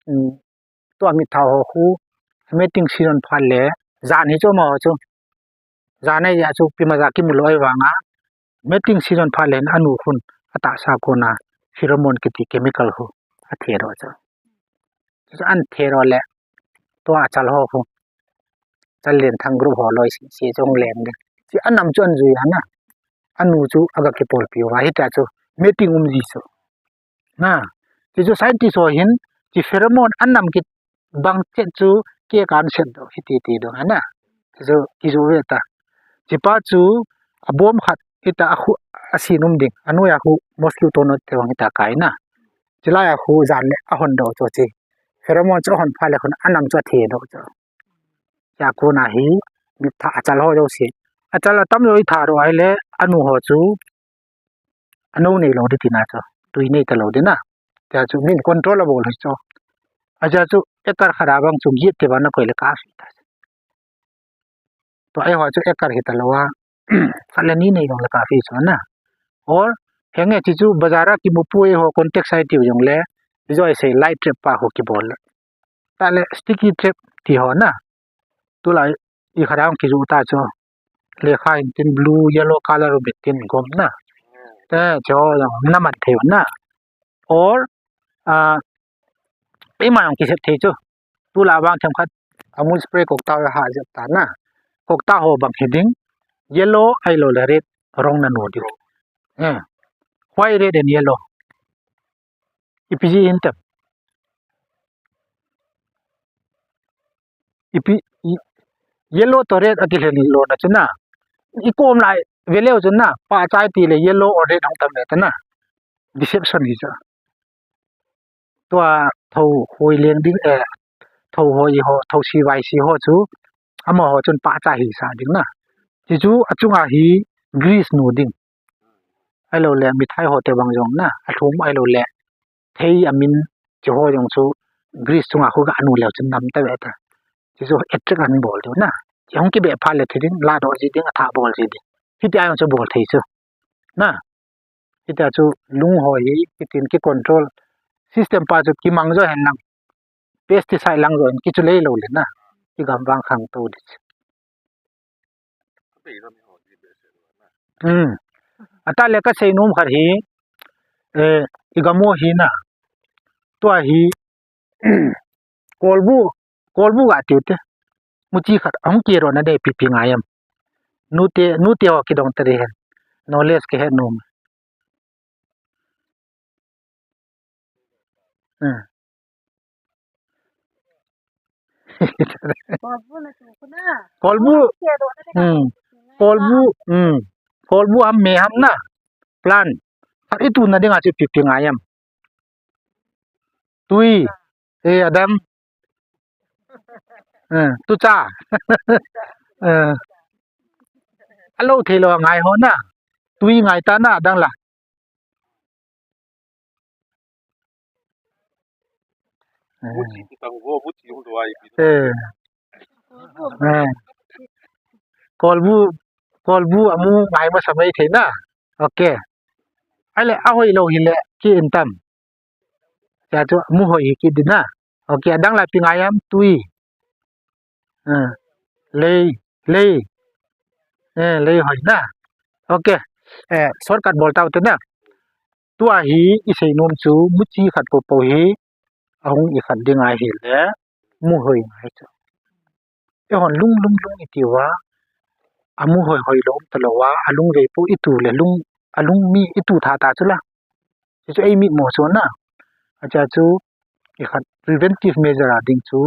Um, tua mitthao ho khu, mating season phat le, jan hi chu amaho chu. Jan ahi jeh chu, ipi ma ja kimu lou ahi vanga, mating season phat le hin anu khun atahsa kona pheromone kiti chemical khu athe doh chu. Chu an the doh le tua achal ho khu. Chal len thang group ho loi si, si chung len de. Chi anam chu an jui ana. Anu chu aga kipolpi uva hita chu mating um ji chu. Na, ti chu scientist ho hin, chi pheromone anam kit bang chet chu ke kan set doh, hiti ti doh, ana. Ti chu, ti chu ve ta. Chi pa chu, abom khat, hita a khu, asin um ding, anoi a khu, mosquito net te bang hita kai na. Chi lai a khu, jan le, ahon doh chu chi. Pheromone chu ahon phat le khun, anam chu athe doh chu. Tia kona hi, mitthah achal ho jouse. Achal atam lou itha doh ahile, anu ho chu, anou nei lou ding tina chu, tui nei ta lou ding na. Tia chu min control abol hi chu. Aja chu acre khat a bang chu giet te bang na koi le ka fi ta. Tua eiho chu acre hi ta lou a. Khat le ni nei lou le ka fi chu na. Or, henge chi chu bazar a kimu pu eiho contact sai tiu jong le, ijoi sei light trap pa ho kibol le. Ta le sticky trap ti ho na. Tulai i khat a hung kijoh ta chu. Lekha hin tin blue, yellow color um in tin gom na. Te, chu jong na man thei u na. Or, ah, ima jong kisep thei chu. Tulai vang themkhat Amul spray kokta ho ha jep ta na. Kokta ho bang hi ding. Yellow ahilou le red rong na nu diu. Eh. Why red and yellow? Ipi ji hin tem. Ipi, i, yellow to red akilhen lona chu na. I kom lai ve leu chu na. Pahcha iti le yellow or red hung tam ve ta na. Deception hi chu. Tua thou hoi leng ding, eh, thou hoi ho, thou si vai si ho chu. Amaho chun pahcha hisa ding na. Ti chu achunga hi grease nu ding. Ahilou le mithai ho te bang jong na. Alhum ahilou le thei amin chi ho jong chu grease chunga khu ga nu leu chun nam ta ve ta. Ti chu attract an bol diu na. Chi hung kibe phat le thi ding, ladoh ji ding, atha bol ji ding. Hitia jong chu bol thei chu. Na. Hitia chu lung ho hi, hitin ki control system pa chu kimang jo hen lang. Pesticide lang jo hen kichu lei lou le na. Kigam vang khang to ding. Hmm. Ata le ka sei nom khat hi, eh, i gam u hi na. Tua hi, kolbu, kolbu ga tiu te. Muchi khat, ahung kiro na de pipi ngai em. Nute, nute ho kidong te de hen. Knowledge ke het nom. Hmm. Kolbu, hmm. Kolbu, hmm. Kolbu ham me ham na. Plan. Khat itu na dinga chu pipi ngai em. Tui. Eh, adam. Eh, tucha. Eh. Alo thei lo ngai ho na. Tui ngai ta na dang la. Eh. Eh. Eh. Kolbu, kolbu amu ngai masa mai thei na. Okay. Ahile, ahoi lo hile, ki in tam. Tia chu, amu hoi hi ki di na. Okay, adang la pi ngai am tui. Eh, lei, lei. Eh, lei hoi na. Okay. Eh, shortcut bol tau te na. Tua hi i sei nom chu muchi khat popo hi ahung i khat ding ahi le mu hoi ngai chu. Eihon lung, lung, lung i tiu a, amu hoi hoi lo um ta lo a, alung vei po i tu le lung, alung mi i tu tha ta chu la. Chu chu ei mit mo chu na. Acha chu i khat preventive measure a ding chu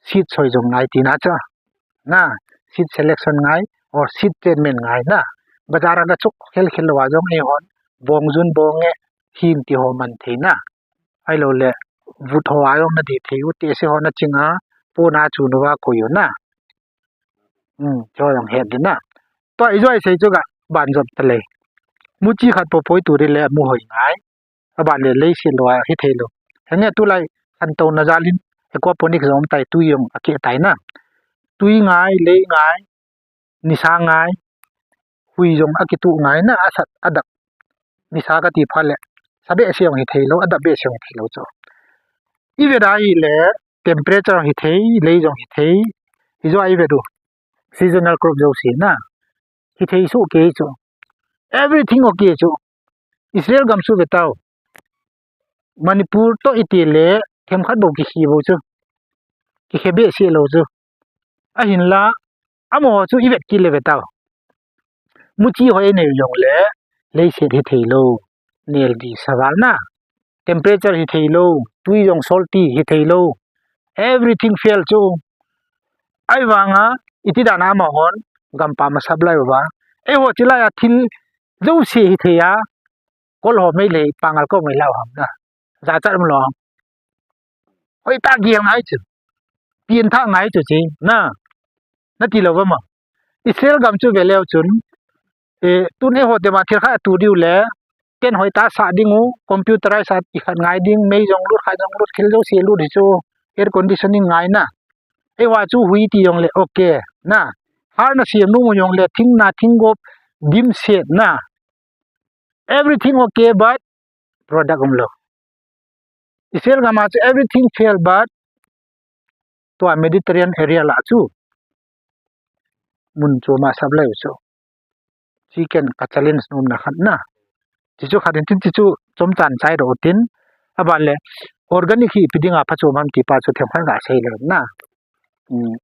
seed soi jong ngai tina chu. Na, seed selection ngai, or seed treatment ngai na. Bazar a ga chuk khel khel lo a jong eihon, bong jun bong e, hin ti ho man thei na. Ahilou le, vut ho a jong na di thei u, te se ho na ching a, po na chu nu va koi u na. Hmm, chu jong het di na. Tua i joi sei chu ga, ban jop ta le. Muchi khat popo i tu di le, mu hoi ngai. Aban le lei se lo a hi thei lo. Henge tulai khantouna jal in aquaponics jong um tai, tui jong akeh tai na. Tui ngai, lei ngai, nisa ngai, hui jong akitu ngai na, asat adak. Nisa kati phat le, sa behseh jong hi thei lo, adak behseh jong hi thei lo chu. I vet a hi le, temperature jong hi thei, lei jong hi thei, i jo a i vet u. Seasonal crop jouse na. Hi thei soh kei chu. Everything okay chu. Israel gam chu ve tau. Manipur toh i ti le, themkhat bou kikhe bou chu. Kikhe behseh lou chu. Ahinla, amaho chu i vet kit le ve tau. Muchi hoi nei jong le, leiset hi thei lou. Nel di saval na. Temperature hi thei lou. Tui jong salty hi thei lou. Everything fail chu. Ahivanga, iti dan a amahon, gampam a supply uva. Eiho chilai a thil jouse hi thei a, kol ho mei lei, pangal ko mei lau ham na. Jachat um lou ham. Hoi ta gel ngai chu. Pin tha ngai chu chi, na. Na ti lou va ma. Israel gam chu ve leu chun, eh, tun eiho te ma thil khat tu diu le, tent hoi ta sa ding u, computerize a i khat ngai ding, mei jong lut, khat jong lut, thil jouse lut hi chu, air conditioning ngai na. Eiho a chu hui ti jong le, okay, na. Har na siam nu jong le, thing na, thing gop, dim set na. Everything okay, but product um lou. Israel gam a chu everything fail, but tua Mediterranean area la chu mun chu ma supply u chu. Chi ken ka challenge nom na khat na. Chi chu khat in tin chi chu chomchan chai ro tin. Aban le organic hi ipi dinga pha chu mam ti pa chu themkhat ga sei le na. Um,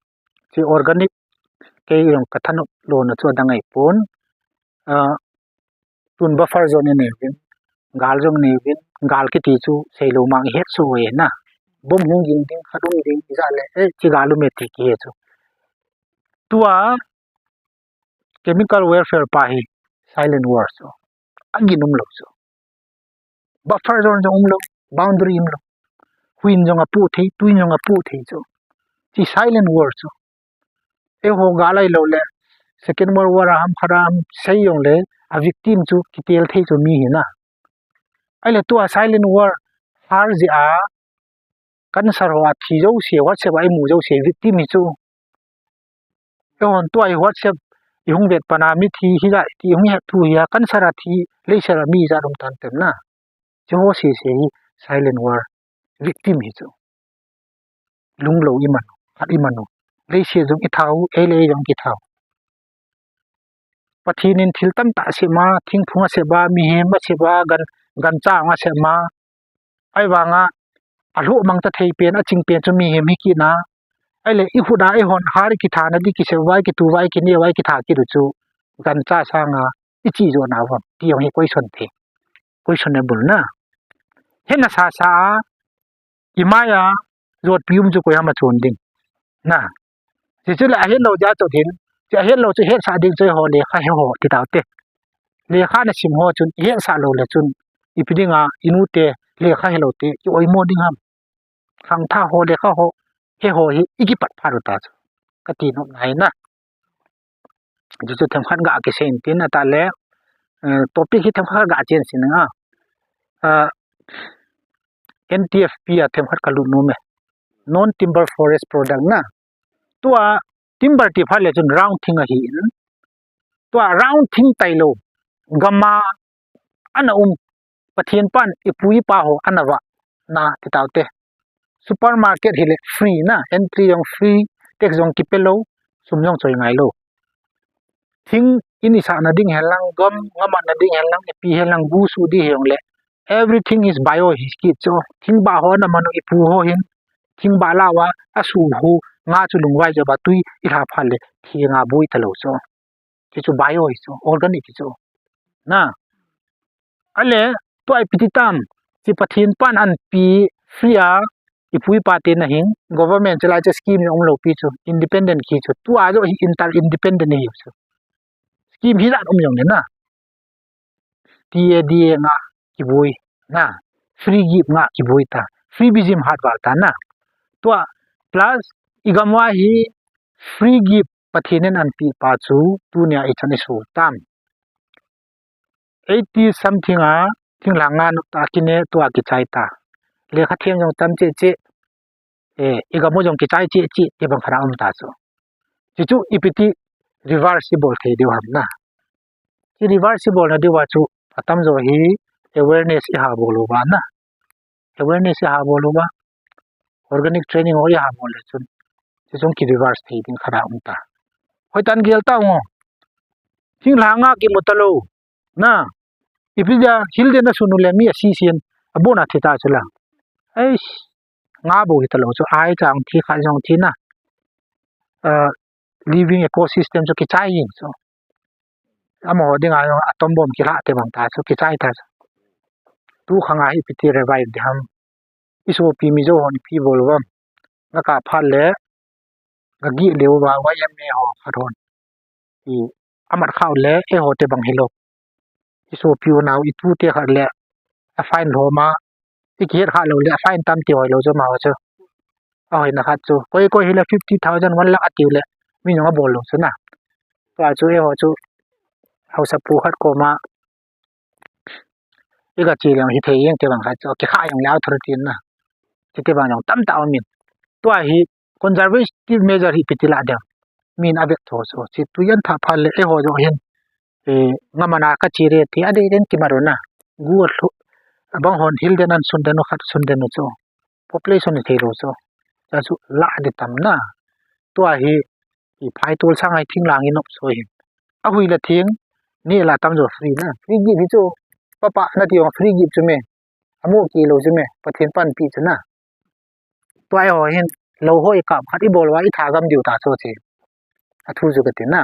chi organic kei jong ka thanop lou na chu adang ahi pon. Ah, tun buffer zone i nei uvin, gal jong nei uvin, gal kiti chu sei lou mang i het soh e na. Bomb hung ging ding, khat um ding, i ja le, eh, chi gal um e ti kihe chu. Tua chemical warfare pa hi silent war chu. Agin um lou chu. Buffer zone jong um lou, boundary um lou. Huiin jong apoh thei, tuiin jong apoh thei chu. Chi silent war chu. Eiho gal ahilou le, Second World War a ham khat a ham sei jong le, a victim chu kitel thei chu mi hi na. Ahile tua silent war har jeh a, cancer ho a thi jouse, WhatsApp a i mu jouse victim hi chu. Eihon tua hi WhatsApp i hung vet pan a mi thi hi ja ti hung het thu hi a cancer a thi leiset a mi ja dong tan tem na. Chu ho sese hi silent war victim hi chu. Lunglou i man u, khat i man u. Leiset jong i thau, ei le ei jong ki thau. Pathen in thil tamtah asem a, thingphung asem a, mihem asem a, gan, gancha asem a, ahivanga alhuh mang ta thei pen, aching pen chu mihem hi kit na. Ahile i khut a eihon har i kitha na di, kisem uva, i kitu uva, i kine uva, i kitha kit u chu gancha sanga i chih jo nau ham ti jong hi question thei, questionable na. Hetna sasa a, i mai a jotpi um chu koi ham achon ding na. Hichu le ahet lou dia chot hin, chu ahet lou chu hetsah ding chu eiho lekha he ho ti tau te. Lekha na sim ho chun i hetsah lou le chun ipi dinga i nu te lekha he lou te i oimo ding ham. Khangthah ho lekha ho he ho hi i kipat phat u ta chu, kati nom na hi na. Hichu themkhat ga kisei in tin, atah le, eh, topic hi themkhat ga chen sin nga. Ah, N T F P a themkhat ka lut nom e. Non timber forest product na. Tua timber ti phat le chun round thing ahi in. Tua round thing tailou, gam a ana um, Pathen pan i pu i pa ho ana vah na ti tau te. Supermarket hile free na, entry jong free, tax jong kipe lou, sum jong choi ngai lou. Thing in i sah na ding hen lang, gam, gam a na ding hen lang, i pi hen lang, gu suh di hi jong le, everything is bio hi kit chu. Thingbah ho ana man u, i pu ho hin thingbah la uva asuh u, nga chu lungvai jo ba tui i lha phat le thenga boi ta lou chu. Hichu bio hi chu, organic hi chu. Na. Ahile, tua ipi ti tam, hiche Pathen pan ana pi free a, i pu i pa te na hin, government chu lai chu scheme jong um lou pi chu, independent hi chu, tua jo hi inter independent hi chu. Scheme hi jat um jong le na. T A D A nga kiboi na, free gift nga kiboi ta, free bijim hat val ta na. Tua plus i gam uva hi free gift Pathen in ana pi pa chu tunia i chan i so tam. Eighty something a thinglhang nga nop ta kine tua kichai ta. Lekha them jong tam cheh cheh, eh, i gam u jong kichai cheh cheh ti bang khat a um ta chu. Hichu ipi ti reversible thei diu ham na. Hiche reversible na diuva chu atam jo hi awareness i ha bol uva na. Awareness i ha bol uva, organic training ho i ha bol le chun, hiche jong ki reverse thei ding khat a um ta. Hoitan gel ta u ngo. Thinglhang a kimu ta lou na. Ipi dia hilden a sun u le mi asi sin, abon a thi ta chu la. Eish, nga bou hi ta lou chu, ai chang thi khat jong thi na. Ah, living ecosystem chu kichai jing chu. Amaho dinga jong atom bomb kilha te bang ta chu, kichai ta chu. Tu khang a hi ipi ti revive di ham. I sopi Mizo hon ipi bol uvam. Nga kap phat le, nga gih leu va, Y M A ho khat hon. I amat khau le, eiho te bang hilou. I sopi u nau, i tu te khat le, a fine lhom a, i kihet kha lou le, a fine tam ti hoi lou chu amaho chu. Ahoina khat chu. Koi koi hile fifty thousand, one lakh atiu le, mi jong abol lou chu na. Tua chu eiho chu, haosapu khat koma, i ga che leng hi thei jeng te bang khat chu, kikha jong le authority na. Chite bang jong tamtah um in. Tua hi conservative measure hi ipi ti lah ding. Min avet tho chu. Hiche tui an thah phat le eiho jong hin, eh, nga man a ka che re ti adei den kimat u na. Gu a lhu, abang hon hilden an sun den u khat sun den u chu. Population hi thei lou chu. Cha chu lah di tam na. Tua hi, i phai tol sang a hi thinglhang i nop chu hi. Ahui le thing, neh la tam jo free na. Free gift hi chu. Papa na ti jong free gift chu me. Amu ki lou chu me. Pathen pan pi chu na. Tua eiho hin, lou ho i kap khat i bol uva i tha gam diu ta chu che. Athu chu kati na.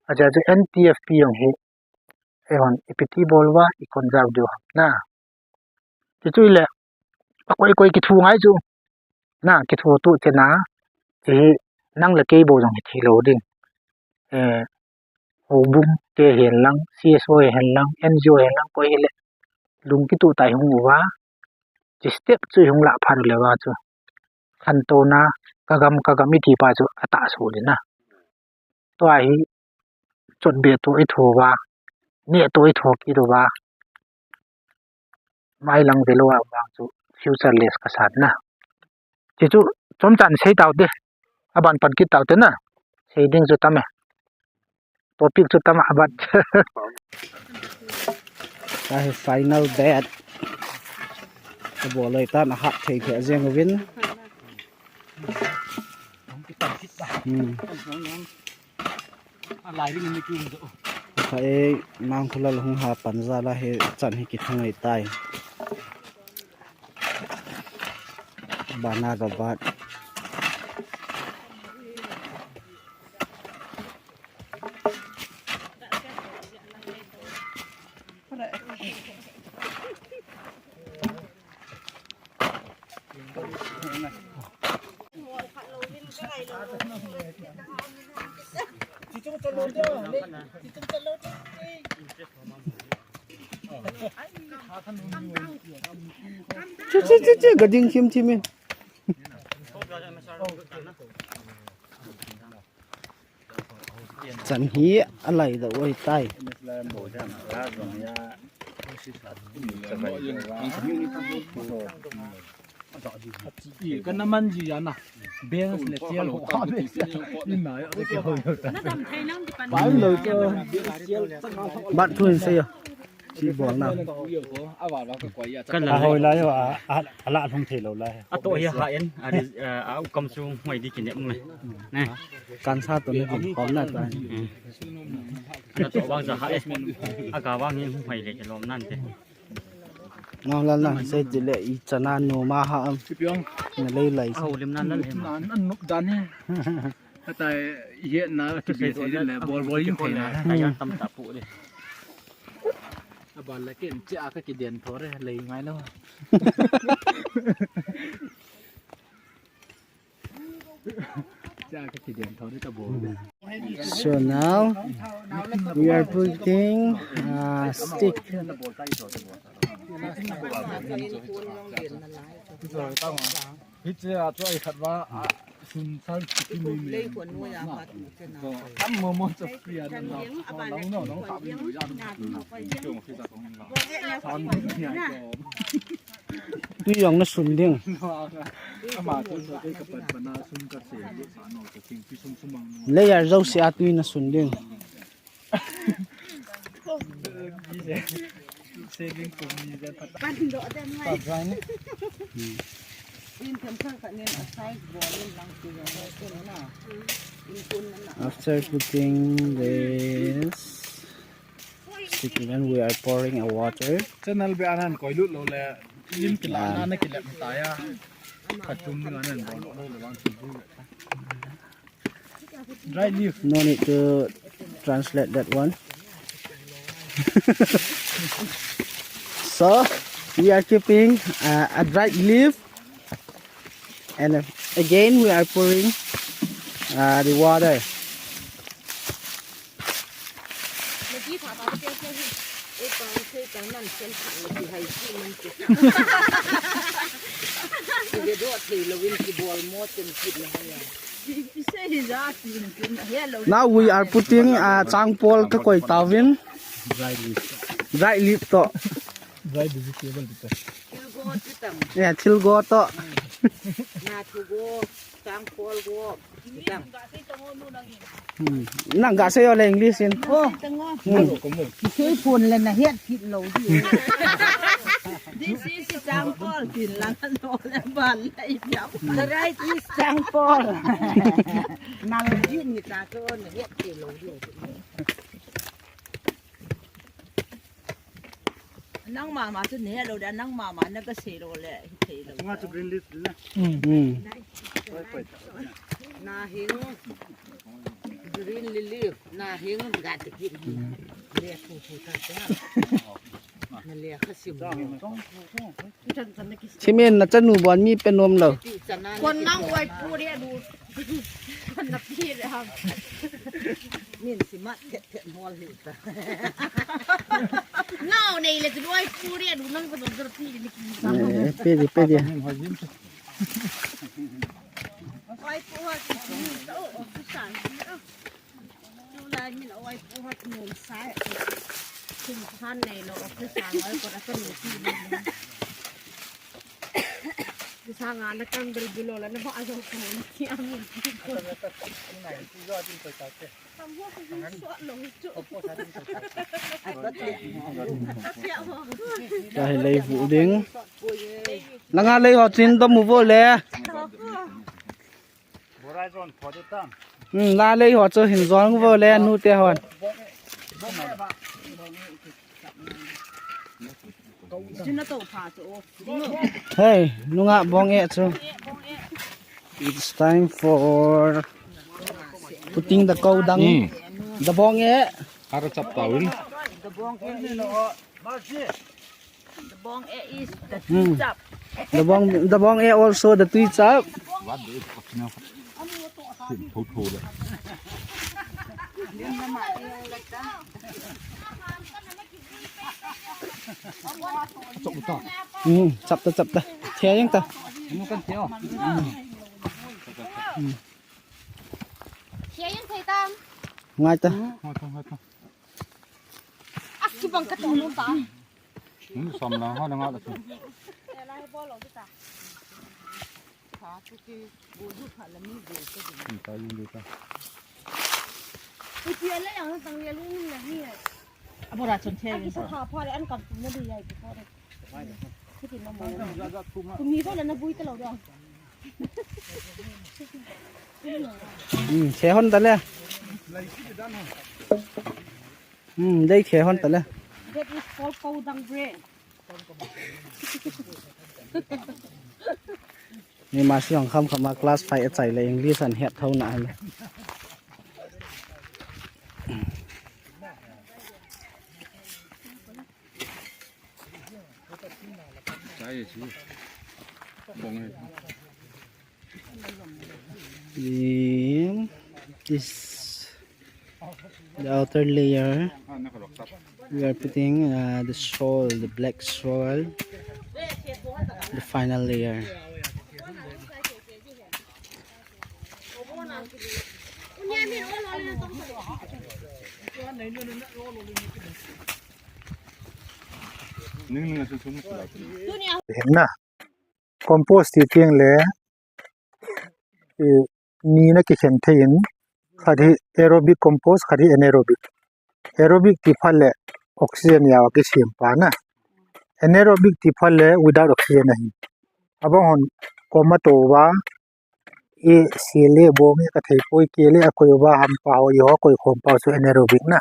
Acha chu N T F P jong hi. Eihon ipi ti bol uva i conserve diu ham na. Ti chu ile, akoi koi kithu ngai chu. Na, kithu tu che na. Ti hi nang le kei bou jong hi thei lou ding. Eh, houbung te hen lang, C S O hen lang, N G O hen lang, koi hile. Lung kitu tai hung uva. Chi step chu hung lah phat u le uva chu. Khantouna, ka gam, ka gam i ti pa chu atah so le na. Tua hi, chot be to i tho uva, neh to i tho kit uva. Mai lang ve lou a vang chu futureless ka san na. Ti chu chomchan sei tau te, aban pan kit tau te na. Sei ding chu tam e. Topic chu tam a bat. Ka hi final bed. Ka bol loi tan a hat thei thei jeng uvin. Hmm. A lai ring ni kum do. Kha ei, Mangkhulal hung ha pan jal a hi chan hi kithang ei tai. Bana ka bat. Chu, chu, chu, chu, gading thim thim in. Chan hi alai da oi tai. Kana man ji ya na. Bench le chair ho ha be. Ina ya ke ho yo ta. Pai lo to. Bat thu in se yo. Chi bol na. Ka la hoi lai a, a, a la lhung thei lo lai. A to hi ha en, a ri, a, a u kam chu hoi di ki ne me. Ne. Kan sa to ne ki kom na ta. Hmm. Ana to wang ja ha e. A ka wang hi hoi le ke lom nan te. Nau la na se ti le i chana nu ma ha am. Na lei lai. A u lim nan la le ma. Nan an nuk dan he. Atai, i het na, ki be thei le, bol bol in thei na. Ka yan tam ta pu de. A ban la ken che a ka ki den tho re, lei ngai lo. Che a ka ki den tho re ka bol de. So now we are putting uh, stick. Hiche a chu ai khat va, a, sun sal chu ki mai mai. Lei khon noi a khat chu na. Kam mo mo chu free a na. Tui jong na sun ding. Ama chu so ke ka pan pan a sun ka se sa no ka king pi sum sum mang no. Lei a jo se a tui na sun ding. Saving kum ni jan phat. Pan do den mai. Phat rai ni. In tham khat khat nen a size bol in lang ti jong ho kun na. In kun na na. After putting this stick in, we are pouring a water. Channel be anan koi lut lo le. In kila na na kilep ta ya. Khat tum ni anan bol lo le wang tum. Dry leaf. No need to translate that one. So, we are keeping uh, a dried leaf, and uh, again we are pouring uh, the water. Now we are putting uh, changpol ka koi tauvin. Dry leaf. Dry leaf to. Dry vegetable to. Yeah, thilgo to. Na thugo, changpol go. Hmm. Nang ga sei o le English in. Oh. Hmm. Sei phone le na het kit lo di. This is changpol tin lang no le ban le jam. The right is changpol. Na lo di ni ta to na het kit lo di. Nang mama chu ne lo da, nang mama na ka sei lo le, hi thei lo. Nga chu green leaf le. Hmm. Hmm. Na hing green lily, na hing ga te ki. Le phu phu ta ta. Na le kha sim. Chimin na chanu bon mi pe nom lo. Kon nang wai pu ria du. Na pi ria ham. Min si mat phet phet mol hi ta. Nau nei le wai pu ria du nang ko dor pi ni ki. Eh, pe di, pe di. Wai pu ha ki ta o o ki san. Tulai min a wai pu hat nom sai. Thing phan nei lo, office a wai ko ra ka ni ti ni. Ti sa nga na kan bel bilo la na ba a zo ko ni ti a min ti ko. Tam ho ko ni so lo chu. Ka hi lei vu ding. Langa lei ho chin to mu vo le. Hmm, la lei ho chu hin jong vo le nu te hon. Hey, nunga bong e chu. It's time for putting the cow dung. Hmm. The bong e. Ara chap tawin. The bong e is the Hmm. Chap. The bong, the bong e also the tui chap. Hmm, chap ta, chap ta. Thei jeng ta. Thei jeng thei tam. Ngai ta. Ngai ta, ngai ta. Aki bang ka tu ta. Hmm, sam la ha la nga la tu. Hmm, ta yung de ta. Iti ala yang tang ya lu ni la ni. Abora chon the. Aki sa tha pha le an kam tu na di ya ki pha le. Kumi ko la na bui ta lo da. Hmm, che hon ta le. Hmm, dei che hon ta le. That is called cow dung brain. Ni ma si hong kham kham a class five a chai le English an het tho na le. Chai si. Bong e. Then this the outer layer. We are putting uh, the soil, the black soil, the final layer. Ning ning a sun sun na. Compost ti teng le, eh, ni na kikhen thei in, khat hi aerobic compost, khat hi anaerobic. Aerobic ti phat le oxygen a kisem pa na. Anaerobic ti phat le without oxygen ahi. Abang hon koma to va, e se le bong e ka thei poi ke le a koi va hampa ho i ho koi khom pa chu anaerobic na.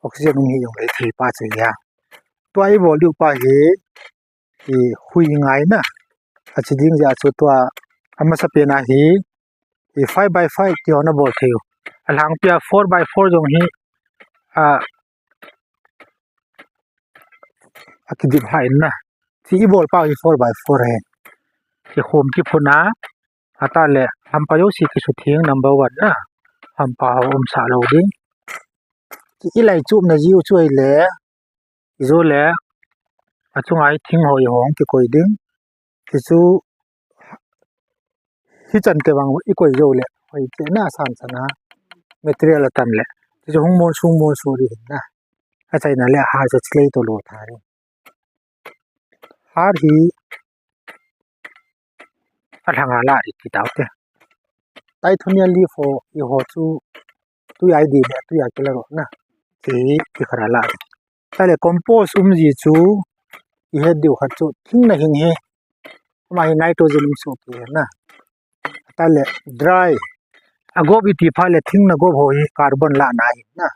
Oxygen um hi jong le thei pa chu ya. Tua i bol diu pa hi, i hui ngai na. A chi ding ja chu tua a masa pen a hi, i five by five ti hon a bol thei u. A lhang pia four by four jong hi, a, a kidip ha in na. Chi i bol pa hi four by four he. Ki khom ki phun a, a ta le hampa jo si ki su thing number one na. Hampa ho um sa lo ding. Chi i lai chup na jiu chu ai le, i jo le, a chunga i thing ho i hong kikoi ding. Ti chu, hi chan te bang i koi jo le, hoi che na san san a, material a tam le. Ti chu hung mon sung mon su ri hin na. A chai na le har chu chilei to lo tha ri. Har hi, a lhang a la ri ti tau te. Tirsonia leaf ho i ho chu, tui a i di le, tui a kila ro na. Ti hi, ti khara la ri. Tale compost um ji chu i het diu khat chu thing na hing hi. Ama hi nitrogen um su ki na. Tale dry. A gop i ti pha le thing na gop ho hi carbon la na hi na.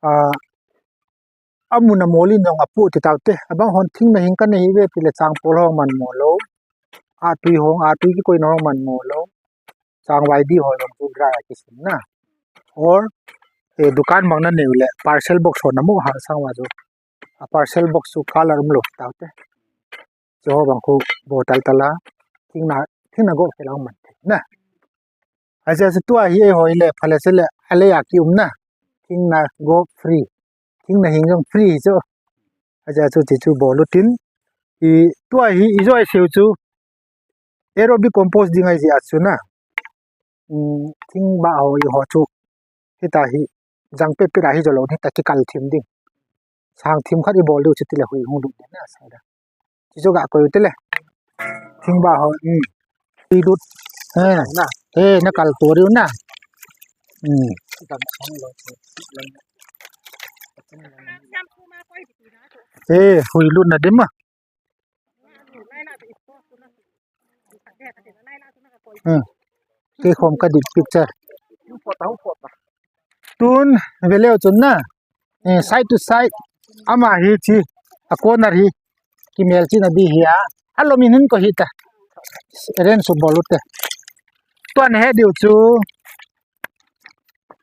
A, a mun a mol in jong a pu ti tau te. Abang hon thing na hing ka na hi ve ti le chang pol hong man mo lo. A tui hong, a tui ki koi na hong man mo lo. Chang vai di ho jong chu dry a kisim na. Or, eh, dukan bang na neu le parcel box ho na mo ha sang va chu. A parcel box chu color um lo tau te. Chu ho bang khu bo tal tal a. Thing na, thing na go khel ang man te na. A ja chu tua hi ei ho le pha le se le a le a ki um na. Thing na go free. Thing na hing jong free chu. A ja chu ti chu bol u tin. I tua hi i jo ai seu chu. Aerobic compost ding ai ji a chu na. Um, thing ba ho i ho chu. Hita hi jang pe pe ra hi jo lo hita ki kal thim ding. Sang thim khat i bol diu chu ti le hui hung lut ding na sa da. Chu chu ga koi u ti le. Thing ba ho, um. Ti lut. Eh, na. Eh, na kal to diu na. Um. Eh, hui lut na dim ma. Hmm. Kei khom ka dik picture. Tun veleu chun na. Eh, side to side. Ama hi chi. A corner hi. Kimel chi na di hi a. Alom in hin ko hi ta. Ren su bolu te. Tua na he diu chu.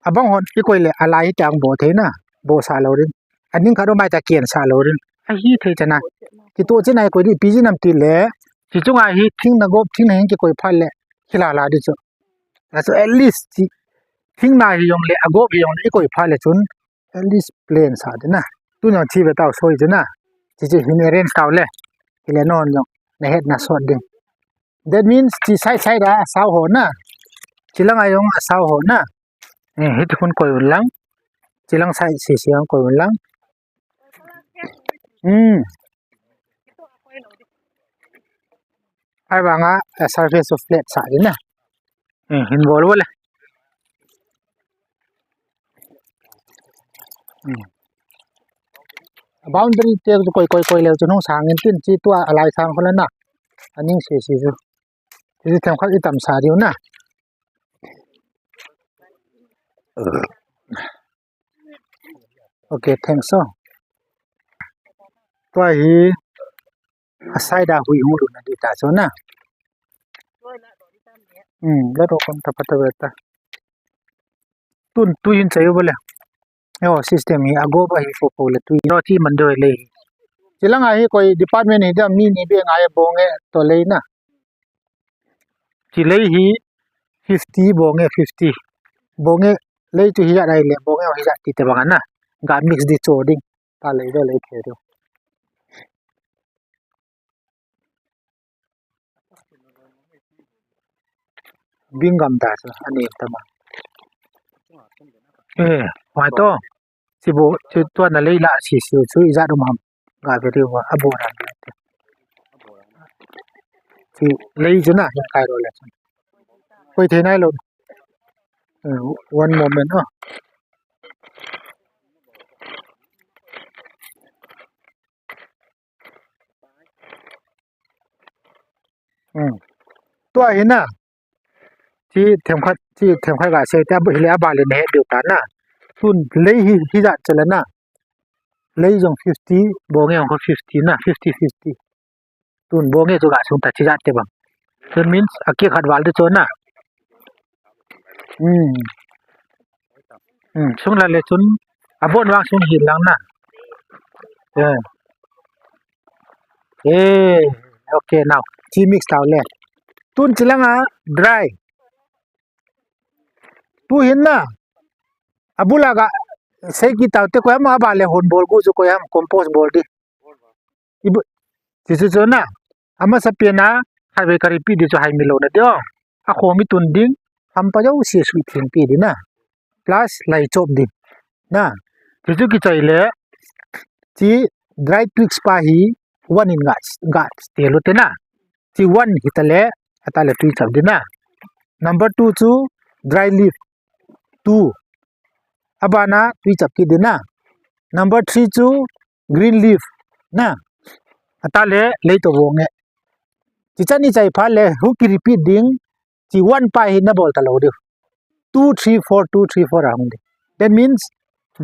Abang hon i koi le alai hi tang bo thei na. Bo sa lo rin. Aning kha do mai ta kian sa lo rin. A hi thei ta na. Ki to chi nai koi di pi ji nam ti le. Chi chunga hi thing na gop thing na hin ki koi pha le. Hi la la di chu. A chu at least chi. Thing na hi yong le a gop hi yong le i koi pha le chun. At least plain sa di na. Tu nang chi ve tau soi di na. Chi chi hin arrange tau le. Ki le non yong. Na het na sot ding. That means chi side side a sao ho na. Chi lang a yong a sao ho na. Eh, hiti khun koi un lang. Chi lang side si si ang koi un lang. Hmm. Ai bang a, a surface of flat sa di na. Eh, hin bol bol le. Hmm. Boundary te koi koi koi le chu nung sang in tin chi tua alai sang kho le na. Aning si si chu. Chi themkhat i tam sa diu na. Okay, thanks. So, tua hi a side a hui hung lu na di ta so na. Hmm, la ro kon ta pata beta. Tun tu hin chayo bole. Yo, system hi a go ba hi fo fo le tu. Yo, chi man do le. Chi lang a hi koi department hi da mi ni be ngai bong e to le na. Chi lei hi fifty bong e fifty. Bong e lei chu hi ja dai le bong e hi ja ti te bang na. Ga mix di cho ding. Ta lei do lei the do. Bing gam da chu ani ta ma. Eh, wai to. Chi bo, chi tua na lei la si si chu i ja dum ham. Ga ve diu a bo ran. Chi lei chu na, na kai ro le. Koi thei nai lo. Eh, one moment, oh. Hmm. Tua hi na. Chi themkhat, chi themkhat ga se, tia bu hi le a ba le ne he diu ta na. Tun lei hi, hi ja chala na. Lei jong fifty, bong e jong fifty na, fifty fifty. Tun bong e chu ga sung ta chi ja te bang. That means, a ki khat val de chu na. Hmm. Hmm, sung la le chun, a bon vang sung hi lang na. Yeah. Eh, okay, now. Chi mix tau le. Tun chi lang a, dry. Tu hin na. A bula ga, sei ki tau te ko ama ba le hon bol gu chu ko yam compost bol di. Ibu, chi chu chu na. Ama sa pe na, hai ve ka repeat di chu hai mi lo na dio. A kho mi tun ding, ham pa jo si sui thing pi di na. Plus, lai chop di. Na. Chi chu ki chai le, chi dry twigs pa hi, one in ga, ga te lo te na. Chi one hi ta le, a ta le twi chap di na. Number two chu, dry leaf. Two. A ba na, twi chap ki di na. Number three chu, green leaf. Na. A ta le, lei to bong e. Chi chan ni chai pha le, hu ki repeat ding. Chi one pa hi na bol ta lo diu. Two, three, four, two, three, four a hung di. That means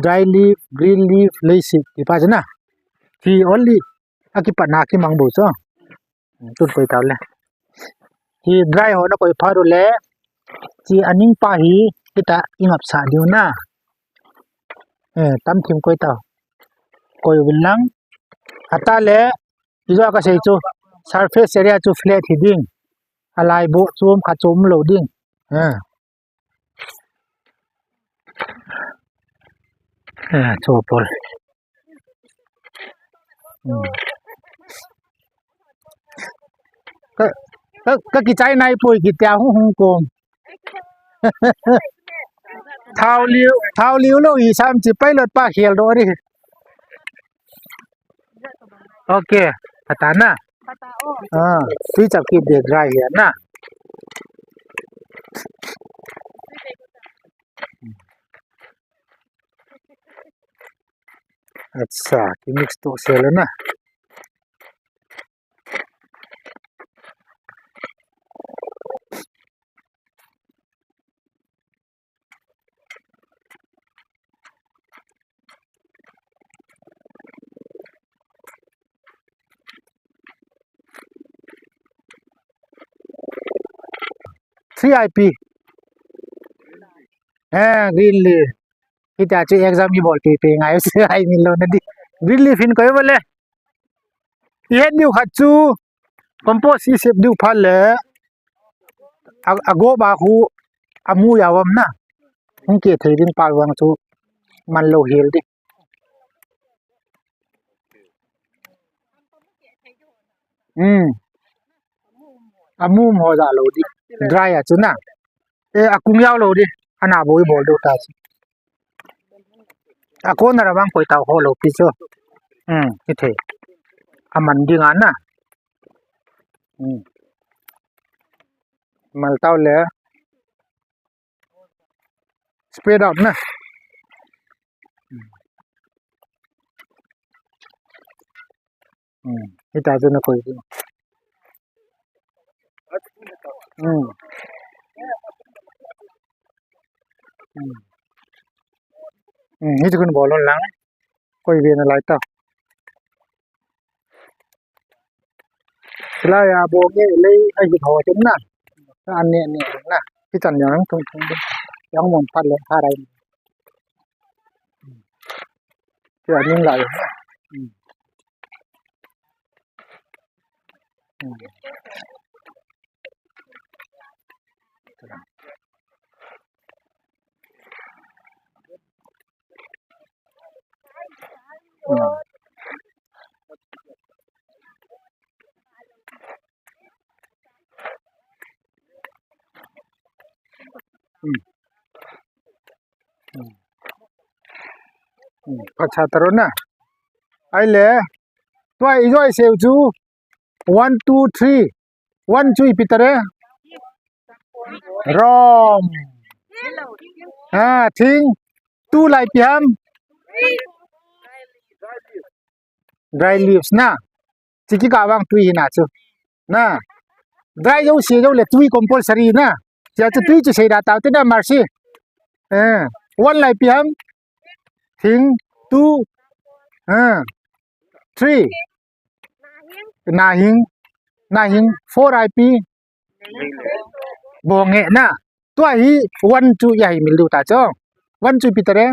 dry leaf, green leaf, lei si, ti pa chu na. Chi only a ki pa na ki mang bo chu. Tun koi tau le. Chi dry ho na koi pha ro le. Chi aning pa hi, kita i ngap sa diu na. Eh, tam thim koi tau. Koi vil lang. A ta le, i jo ka sei chu, surface area chu flat hi ding. A lai bo chom kha chom lo ding. Eh. Eh, cho pol. Hmm. Ka, ka, ka ki chai nai poi ki tia hung hung kong. Thao liu, thao liu lo i sam chi pilot pa khel do ri. Okay, ata na. Ah, tui chap ki de dry hi na. Acha, ki mix to se le na. three I P. Eh, green leaf. Hitia chu exam ibol pi pi ngai si ai min lo na di. Green leaf hin koi bole. Ihet diu khat chu compost isep diu phat le a, ago ba khu amu ya wam na. Hung ke thei ding pa wang chu man lo hel di. Hmm. Amu mo da lo di. Dry a chu na. E, akung yau lo di. Ana boi bol do ta chu. Akon na rawang koi tau ho lo pi chu. Hmm, hi thei. Aman ding ana. Hmm. Mal tau le. Spread out na. Hmm. Hita chu na koi chu. Hmm. Hmm. Hmm. Hita kun bolon lang. Koi ve na lai ta. Lai a bo nge lei a hit ho chun na. An ne ne na. Ki chan yang tung tung. Yang mong pat le ha rai. Ki a ning lai. Hmm. Hmm. Hmm. Hmm. Hmm. Hmm. Pacha taro na. Ai le. Tua i joi seu chu. One, two, three. One chu ipi tare? Rom. Ah, thing. Two lai ipi ham? Dry leaves na. Chiki ka bang tui hi na chu. Na. Dry jo si jo le tui compulsory na. Sia chu tui chu sei da tau te na Mercy. Eh, one lai ipi ham? Thing. Two. Ah. Three. Nahing, nahing, four I P. Bonge na. Tua hi one chu ya hi mil diu ta chu. One chu ipi tare?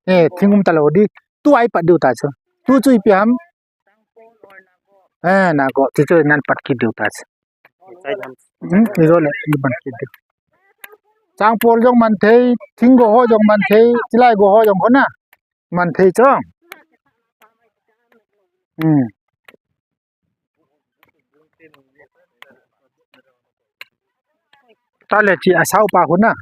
Eh, thingum ta lo di. Two I pat diu ta chu. Two chu ipi ham? Eh, na go. Ti chu nan pat kit diu ta chu. Hmm, i go le, i ban kit diu. Changpol jong man thei, thing go ho jong man thei, chilai go ho jong ho na. Man thei chong. Hmm. Ta le chi a sau pa khu na.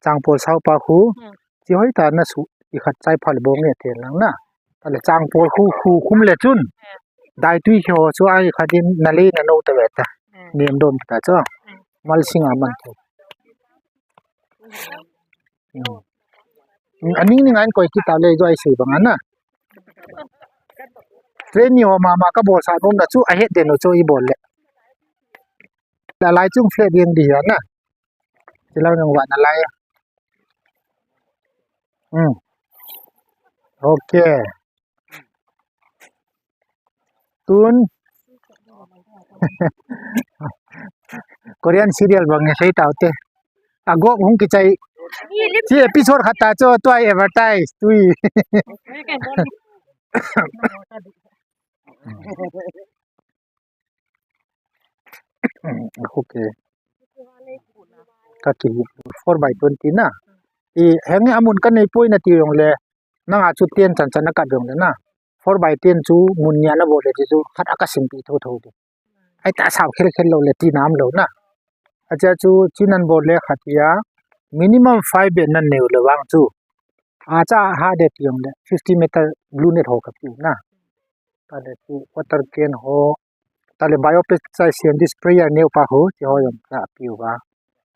Changpol sau pa khu. Hmm. Chi hoi ta na su i khat chai phal bonge te lang na. Ta le changpol khu khu khum le chun. Dai tui kho chu ai khat in na le na no ta ve ta. Hmm. Niam dom ta chu. Hmm. Mal sing a man thei. Hmm. Aning ning an koi kita le jo ai sei bang ana. Train ni ho mama ka bol sa nom na chu a het den u chu i bol le. La lai chung flat yang di ya na. Ti lau nang wa na lai. Hmm. Okay. Tun Korean serial bang nge sei tau te. Agok hung kichai. Chi episode khat ta chu tua advertise tui. Okay. Ka ki four by twenty na. I henge amun ka nei poi na ti jong le. Nanga chu ten chan chan a kat jong le na. Four by ten chu mun nia na bol le chu khat a ka sim pi tho tho de. Ai ta sao khel khel lo le ti nam lo na. Acha chu chi nan bol le khat ya minimum five bed nan neu le vang chu. Acha ha de ti jong le fifty meter blue net ho ka pi na. Ta le chu water can ho. Ta le biopesticide siam di sprayer neu pa ho ti ho jong ka pi u va.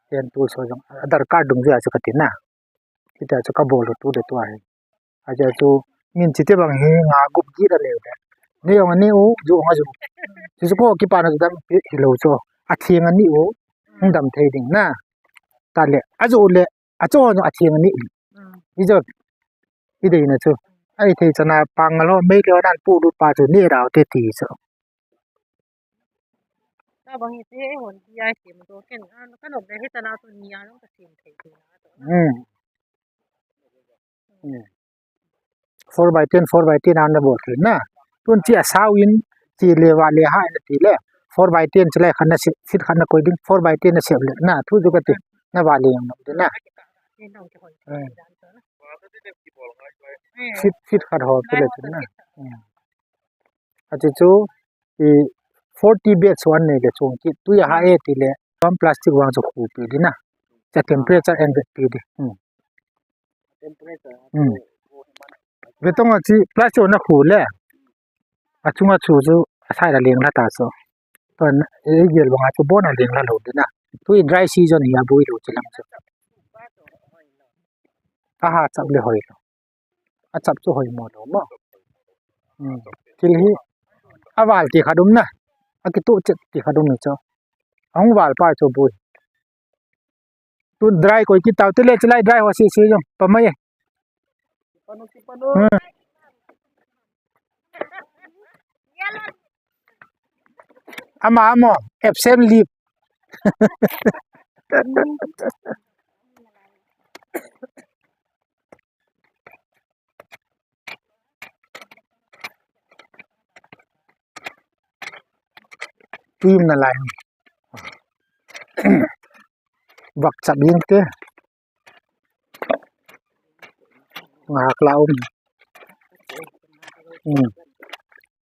Ten tools ho jong. Aadhaar card dung ju a chu ka ti na. Kita chu ka bol u tu de tu ahi. Acha chu min chi te bang hi nga gup gi da le de. Ni jong ani u, ju nga ju. Chu chu ko kipa na dam hi lo chu. A thing ani u, hung dam thei ding na. Ta le, a ju le, a chu no a thing ani. I jo, i dei na chu. Ai thei chana pang lo, mei le nan pu lut pa chu ni rau te ti chu. Tabang hi te hon dia sim to ken an ka nop le hi ta na to nia nong ka sim thei tu na to. Hmm. Hmm. Four by ten, four by ten an na bol thei na. Tun chi a sao in chi le va le ha na ti le. Four by ten chi le khan na sit, sit khan na koi ding, four by ten na sep le na. Thu ju ka ti. Na va le na ti na. Ni nong ki hoi. Hmm. Dan to na. Sit, sit khat ho ti le ti na. Hmm. Achu chu i forty batch one ne le chung ki tu ya ha e ti le. Pam plastic vang chu khu pi di na. Cha temperature en vet pi di. Hmm. Hmm. Ve tong a chi plastic na khu le. Achunga chu chu asai la leng la ta so. Ton e gel bang a chu bon a leng la lo di na. Tu i dry season hi a bui lo chi lang chu. Aha chap le hoi lo. A chap chu hoi mo lo mo. Hmm. Thil hi a val ti khat um na. A kitu chet ti khat um ni chu. Ahung val pa chu bui. Tu dry koi kit tau te le chilai dry ho si si jong. Pa mai. Hmm. Ama amo absent leave. Tuim na lai. Vak chap ing te. Ngak la um. Hmm.